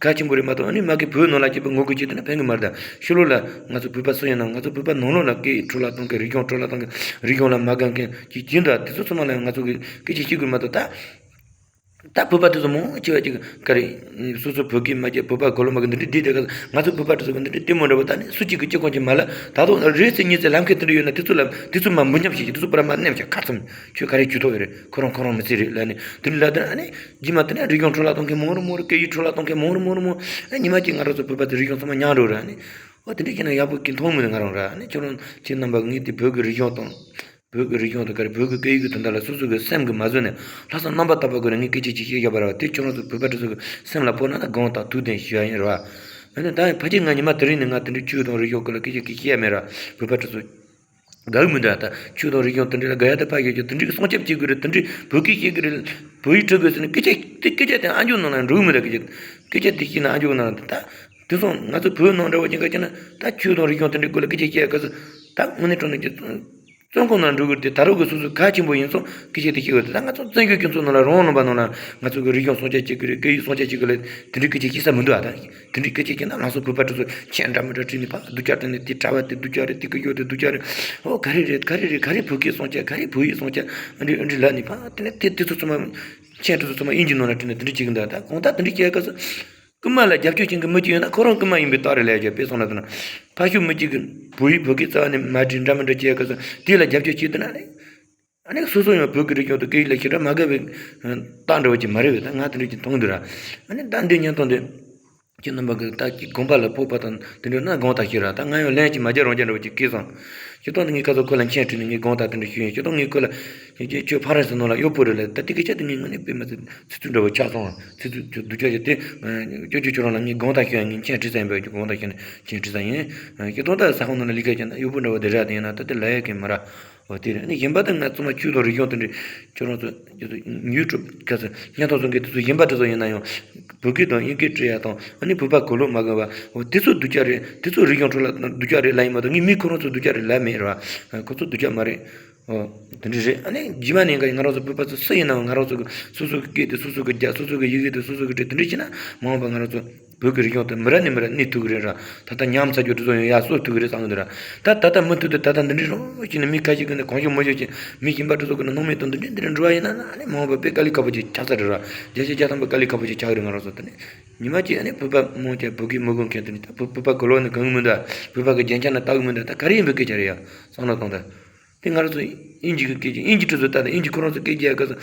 གལ་ཆེན་པོ་རེད་མ་གཏོགས། ཨ་ནི་མ་གི་བོད་ནང་ལ་སྐྱིད་པའི་ངོ་རྒོལ་བྱེད་དེ་ན་ཕན་གི་མ་རེད། ད་ཕྱི་ལོགས་ལ་ང་ཚོ་བོད་པ་སུ་ཡིན་ན། ང་ཚོ་བོད་པ་ནང་ལོགས་ལ་སྐད་འཕྲོ་བརླག་གཏོང་གི། རིག་གཞུང་འཕྲོ་བརླག་གཏོང་གི། རིག་གཞུང་ལ་མ་དགའ་མཁན་གྱི་ཅི་འདྲ་དེ་ཚོ་ཚང་མ་ལ་ང་ཚོ་གི་སྐད་ཆ་བཤད་དགོས་མ་གཏོགས། ད་ ད་བོད་པ་དེ་ཚོ་མང་ཆེ་བ་ཅིག་ག་རེ། སོ་སོ་བོད་སྐད་མ་བརྗེད། བོད་པ་གོ་ལོ་མ་གི་འདི་འདྲའི་བསྡད་དེ། ང་ཚོ་བོད་པ་དེ་ཚོ་གི་འདི་འདྲའི་ལྟད་མོ་འདྲ་བོ་ད་ནི་སུ་གཅིག་གིས་གཅིག་གོང་ཅིག་མ་ལ། ད་དུང་རེས་གཅིག་གཉིས་ཚེ་ལམ་ཁའི་དེ་འདྲ་ཡོད་ན་དེ་ཚོ་ལ་དེ་ཚོ་མ་འབུ་མཉམ་བྱེད་ཀྱི། དེ་ཚོ་པར་མ་མནན་བྱ་ཁ་ཚུམ། ཁྱོད་ག་རེ་ཇུས་གཏོགས་ཡོད་རེད། ཁོ་རང་ཁོ་རང་མི་ཚེ་རེད་ལབ་ནས་དེ་འདྲ་ལབ་དུས། ཨ་ནི་རྗེས་མ་དེ་ནས་རིག་གཞུང་འཕྲོ་བརླག་གཏོང་མཁན་མང་རུ་མང་རུ། སྐད་ཡིག་འཕྲོ་བརླག་གཏོང་མཁན་མང་རུ་མང་རུ་མང་། ཨ་ཉི་མ་གཅིག་ང་རང་ཚོ་བོད་པ་ཚོའི་རིག་གཞུང་ཚང་མ་ཉམས་འགྲོ་ར། ཨ་ནི་འོ་དེ་འདྲ་བྱས་ན་ཡག་པོ་གི་མཐོང་མི་འདུག་ང་རང་ར། ཨ་ནི་ཁྱོད་རང་ཁྱེད་རྣམ་པ་ངས་དེ་བོད་ཀྱི་རིག་གཞུང་དང་། བོད་ཀྱི་རིག་གཞུང་དང་ག་རེ། བོད་ཀྱི་སྐད་ཡིག་གི་དོན་དག་ལ་སོ་སོ་གི་སེམས་ཀྱིས་མ་བཟོད་ནས། ལྷག་བསམ་རྣམ་པར་དག་པའི་སྒོ་ནས་ངས་སྐད་ཆ་ཅིག་བཤད་བཞག་པ་རེད་བ། དེ་ཁྱོད་རང་ཚོ་བོད་པ་དེ་ཚོ་གི་སེམས་ལ་ཕོག་ན་ད་དགོངས་དག་ཐུགས་བདེན་ཞུ་ཡ་ཡིན་རེད་བ། ཨ་ནི་ད་ཕལ་ཆེར་ང་ཉི་མ་དེ་རིང་ནས་ང་དེ་འདྲའི་ཆོས་དང་རིག་གཞུང་སྐོར་ལ་སྐད་ཆ་གི་བཤད་ཡ་མེད་ར། བོད་པ་དེ་ཚོ་དགའ་གི་མི་འདུག་ད་ཆོས་དང་རིག་གཞུང་དེ་འདྲ་ལ་དགའ་ཡ་དེ་ཕ་གི་ཆོས་དེ་འདྲའི་གི་སྲུང་སྐྱོབ་བྱེད་དགོས་རེད། དེ་འདྲའི་བོད་སྐད་བཤད་དགོས་རེད། བོད་ཡིག་ཁྲིད་དགོས་ཟེར་ནས་སྐད་ཆ་དེ་སྐད་ཆ་དེ་ཨ་མཆོག་ནང་ལ་འགྲོ་གི་མི་འདུག་སྐད་ཆ་སྐད་ཆ་དེ་བཤད་ན་ཨ་མཆོག་ནང་ལ་ད། དེ་སོང་ང་ཚོ་བོད་ནང་འདྲ་བོ་ཅིག་ག་ཅིག་ན་ད་ཆོས་དང་རིག་གཞུང་དེ་འདྲའི་སྐོར་ལ་སྐད་ཆ་བཤད་ཡ་ག་ཚོད། ད་དངོས་གནས་དྲང་གནས་ཀྱི་བཙོན་ཁང་ནང་འགྲོ་དགོས་དེ་ད་རུང་གི་སོ་སོ་གལ་ཆེན་པོ་ཡིན་སོང་། སྐད་ཆ་དེ་བཤད་དགོས་དེ། ད་ང་ཚོ་བཙན་བྱོལ་སྤྱི་ཚོགས་ནང་ལ་རང་དབང་ལུང་པ་ནང་ལ་ང་ཚོ་གི་རིག་གཞུང་སྲུང་སྐྱོབ་བྱེད་དགོས་རེད། སྐད་ཡིག་སྲུང་སྐྱོབ་བྱེད་དགོས་ལ་དེ་འདྲའི་སྐད་ཆ་བཤད་ས་མི་འདུག་ཨ། ད་དེ་འདྲའི་སྐད་ཆ་བཤད་ན་ལམ་སང་བོད་པ་དེ་ཚོ་མཆན་འདྲ་མི་འདྲ་བྲིས་ནས་ཕ་སྡུག་ཅག་བྲིས་ནས། དེ་གྲྭ་བ་དེ་སྡུག་ཅག་རེད། དེ་གི་ཡོད་དེ་སྡུག་ཅག་རེད། ཨོ་ག་རེ་རེད། ག་རེ་རེད། ག་རེ་བོད་སྐད་སྲུང་སྐྱོབ། ག་རེ་བོད་ཡིག་སྲུང་སྐྱོབ། ཨ་འདྲ་ཨ་འདྲ་ལབ་ནས་ཕ་དེ་ནས་དེ་དེ་ཚོ་ཚང་མ་མཆན་དེ་ཚོ་ཚང་མ་དབྱིན་ཇི་ནང་ལ་བྲིས་ནས་དེ་འདྲ་བྱེད་གི་འདུག་ད་གང་ལྟར་དེ་འདྲ་བྱེད་ཡ་ག་ཚོད། རྐུན་མ་ལ་རྒྱབ་སྐྱོར་བྱེད་མཁན་མི་གཅིག་ཡོད་ན་ཁོ་རང་རྐུན་མ་ཡིན་པའི་རྟགས་རེད་ལབ་ཡ་ཅིག་དཔེ་བསམ་ན་དེ་ན། ཕ་ཤུལ་མི་གཅིག་གིས་བོད་ཡིག་བོད་སྐད་རྩ་བ་ནས་མ་བྲིས། འདྲ་མི་འདྲ་བྱེད་ཡ་ག་ཚོད། དེ་ལ་རྒྱབ་སྐྱོར་བྱེད་དུས་ན་ནི། ཨ་ནི་སོ་སོ་ཡང་བོད་ཀྱི་རིག་གཞུང་དང་སྐད་ཡིག་ལ་ཞེ་དྲག་མ་དགའ་བའི་རྟགས་འདྲ་བོ་ཅིག་མ་རེད་པས། ད་ང་དེ་འདྲ་ཅིག་མཐོང་གི་འདུག་ར། ཨ་ནི་ད་འདི་བརྙན་ཐུང་འདི་ཁྱེད་རྣམ་པ་གིས་ད་ཅིག་དགོངས་པ་ལ་ཕོག་པ་དང་དེ་འདྲ་ན་དགོངས་དག་ཞུ་ར། ད་ང་ཡང་ལན་ཅིག་མ་རྒྱག་རང་རྒྱག་འདྲ་བོ་ཅིག་སྐྱེས་སོང་། ཁྱེད་རང་ངའི་ཁ་སང་ཁོ་ལ་མཆན་བྲིས་ནས་ངས་དགོངས་དག་དེ་འདྲ་ཞུས་ཡིན། ཁྱེད་རང་ངས་ཁོ་ལ། ཁྱོད་ཕ་རན་སི་ནང་ལ་གཡོག་པོ་རེད་ལབ། ད་དེ་སྐད་ཆ་དེ་ངས་དངོས་གནས་དཔེ་མི་སྲིད་ཚིག་རྩུབ་འདྲ་བོ་ཆགས་སོང་། ཚིག་རྩུབ་ཁྱོད་སྡུག་ཅག་བྱས་ཏེ། ཅོ་ཅོ་ཁྱོད་རང་ལ་ངས་དགོངས་དག་ཞུ་ཡ། ངས་མཆན་བྲིས་ཚར་ཡིན་པས། ཁྱོད་དགོངས་དག་ཞུ་ནས་མཆན་བྲིས་ཚར་ཡིན། ཁྱེད་རང་ད་ས་ཁོངས་ནང་ལ་ལས་ཀ་བྱས་ན་གཡོག་པོ་འདྲ་བོ་དེ་རེད། དེ་ཡིན་ན་ད་དེ་ལབ་ཡ་གི་མ་རེད། འོ་དེ་རེད། ཨ་ནི་གཞན་པ་དེ་ང་ཚང་མ་ཆོས་དང་རིག་གཞུང་དེ་འདྲའི་ཁྱོད་རང་ཚོ་ཡུ་ཊུབ་ག་ཚོད་བརྙན་ཐུང་བཟོ་མཁན་དེ་ཚོ་གཞན་པ་དེ་ཚོ་ཡིན་ན་ཡང་བོད་སྐད་དང་དབྱིན་སྐད་བྲིས་ཡ་དང་། ཨ་ནི་བོད་པ་གོ་ལོག་མ་གི་བ། འོ་དེ་ཚོ་སྡུག་ཅག་རེད། དེ་ཚོ་རིག་གཞུང་འཕྲོ་བརླག་སྡུག་ཅག་རེད་ལབ་ཡིན་མ་གཏོགས། ངས་མི་ཁོ་རང་ཚོ་སྡུག་ཅག་རེད་ལབ་མེད་ར། ཁོ་ཚོ་སྡུག་ཅག་མ་རེད། འོ་དེ་འདྲ་རེད། ཨ་ནི་རྗེས་མ་ནས་ང་ང་རང་ཚོ་བོད་པ་ཚོ་སུ་ཡིན་ནའང་ང་རང་ཚོ་གི་སོ་སོ་གི་སྐད་དེ་སོ་སོ་གི་རྒྱག་སོ་སོ་གི་ཡི་གེ་དེ་སོ་སོ་གི་བྲིས། དེ་འདྲ་བྱས་ན་མ་འོངས་པ་ང་རང་ཚོ་བོད་ཀྱི་རིག་གཞུང་དེ་མི་རབས་ནས་མི་རབས་གནས་ཐུབ་ཀྱི་རེད་ར། ད་ལྟ་ཉམས་ཚར་རྒྱུ་དེ་ཚོ་ཡང་ཡར་གསོ་ཐུབ་ཀྱི་རེད་བསམ་གྱི་འདུག་ར། ད་ད་ལྟ་མུ་མཐུད་དུ་ད་ལྟ་འདི་འདྲའི་རང་བྱས་ནས་མི་ཁ་ཤས་ཀྱིས་ནི་གང་བྱུང་མང་བྱུང་བྱས། མི་གཞན་པ་དེ་ཚོ་གིས་ནི་སྣང་མེད་དང་འདི་འདྲའི་འདི་འདྲའི་འགྲོ་བ་ཡིན་ན་ན་ནི་མ་འོངས་པ་དཔེ་དཀའ་ལས་ཁག་པོ་ཅིག་ཆགས་ས་རེད་ར། བརྒྱ་ཆ་བརྒྱ་ཐམ་པ་དཀའ་ལས་ཁག་པོ་ཅིག་ཆགས་ཀྱི་རེད། ང་རང་ཚོ་ད་ནི་ཉི་མ་གཅིག་ཨ་ནི་བོད་པ་མང་ཆེ་བོད་སྐད་མི་གོ་མཁན་དེ་ནི་ད་བོད་བོད་པ་གི་ལོ་ནི་གང་གི་མི་འདུག་བོད་པ་གི་རྒྱན་ཆ་ནི་ལྟ་གི་མི་འདུག་ད་ག་རེ་ཡིན་པའི་སྐད་ཆ་རེད་ཡ། བསམ་བློ་གཏོང་ད། དེ་ང་རང་ཚོ་དབྱིན་ཇི་གི་སྐད་ཆ། དབྱིན་ཇི་བྲིས་ཚོ་ད་ལྟ་དབྱིན་ཇི་ཁོ་རང་ཚོ་སྐད་རྒྱག་ག་ཚོ།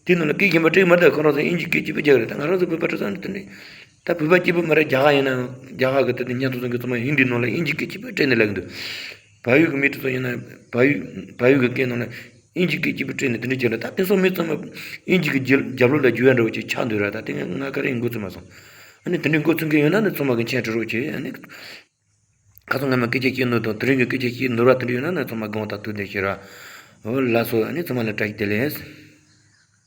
དེ་ནང་ལ་སྐད་གཞན་པ་བྲིས་མ་རེད། ད་ཁོ་རང་ཚོ་དབྱིན་ཇི་སྐད་གཅིག་པུ་རྒྱག་རེད། ད་ང་རང་ཚོ་བོད་པ་བྲིས་ཚོ་ནི་དེ་འདྲ། ད་བོད་པ་གཅིག་པུ་མ་རེད། རྒྱ་གར་ཡིན་ན་ཡང་རྒྱ་གར་གི་ད་ལྟ་བརྙན་ཐུང་བཟོ་མཁན་ཚང་མ་ཧིན་དི་ནང་ལ་དབྱིན་ཇི་སྐད་གཅིག་པུ་བྲིས་ནས་ལབ་གི་འདུག་བལ་ཡུལ་གི་མི་དེ་ཚོ་ཡིན་ན་བལ་ཡུལ་བལ་ཡུལ་གི་སྐད་ནང་ལ་དབྱིན་ཇི་སྐད་གཅིག་པུ་བྲིས་ནས་དེ་འདྲ་བྱས་རེད། ད་དེ་ཚོ་མི་ཚང་མ་དབྱིན་ཇི་གི་རྒྱབ་རྒྱབ་ལོགས་ལ་རྒྱུག་ཡ་འདྲ་བོ་ཅིག་ཆགས་འདུག་ར། ད་དེ་ང་ག་རེ་མགོ་ཚོད་མ་སོང་། ཨ་ནི་དེ་འདྲའི་མགོ་ཚོད་མཁན་ཡོད་ན་ནི་ཚང་མ་གི་མཆན་བྲིས་རོགས་བྱེད། ཨ་ནི། ཁ་སང་སྔ་མ་སྐད་ཆ་བཤད་ནོར་དང་དེ་རིང་གི་སྐད་ཆ་བཤད་ནོར་བ་དེ་འདྲ་ཡོད་ན་ནི་ཚང་མ་དགོངས་དག་ཐུགས་བདེ་ཞུ་ར། འོ་ལགས་སོ། ཨ་ནི་ཚང་མ་ལ་བཀྲ་ཤིས་བདེ་ལེགས།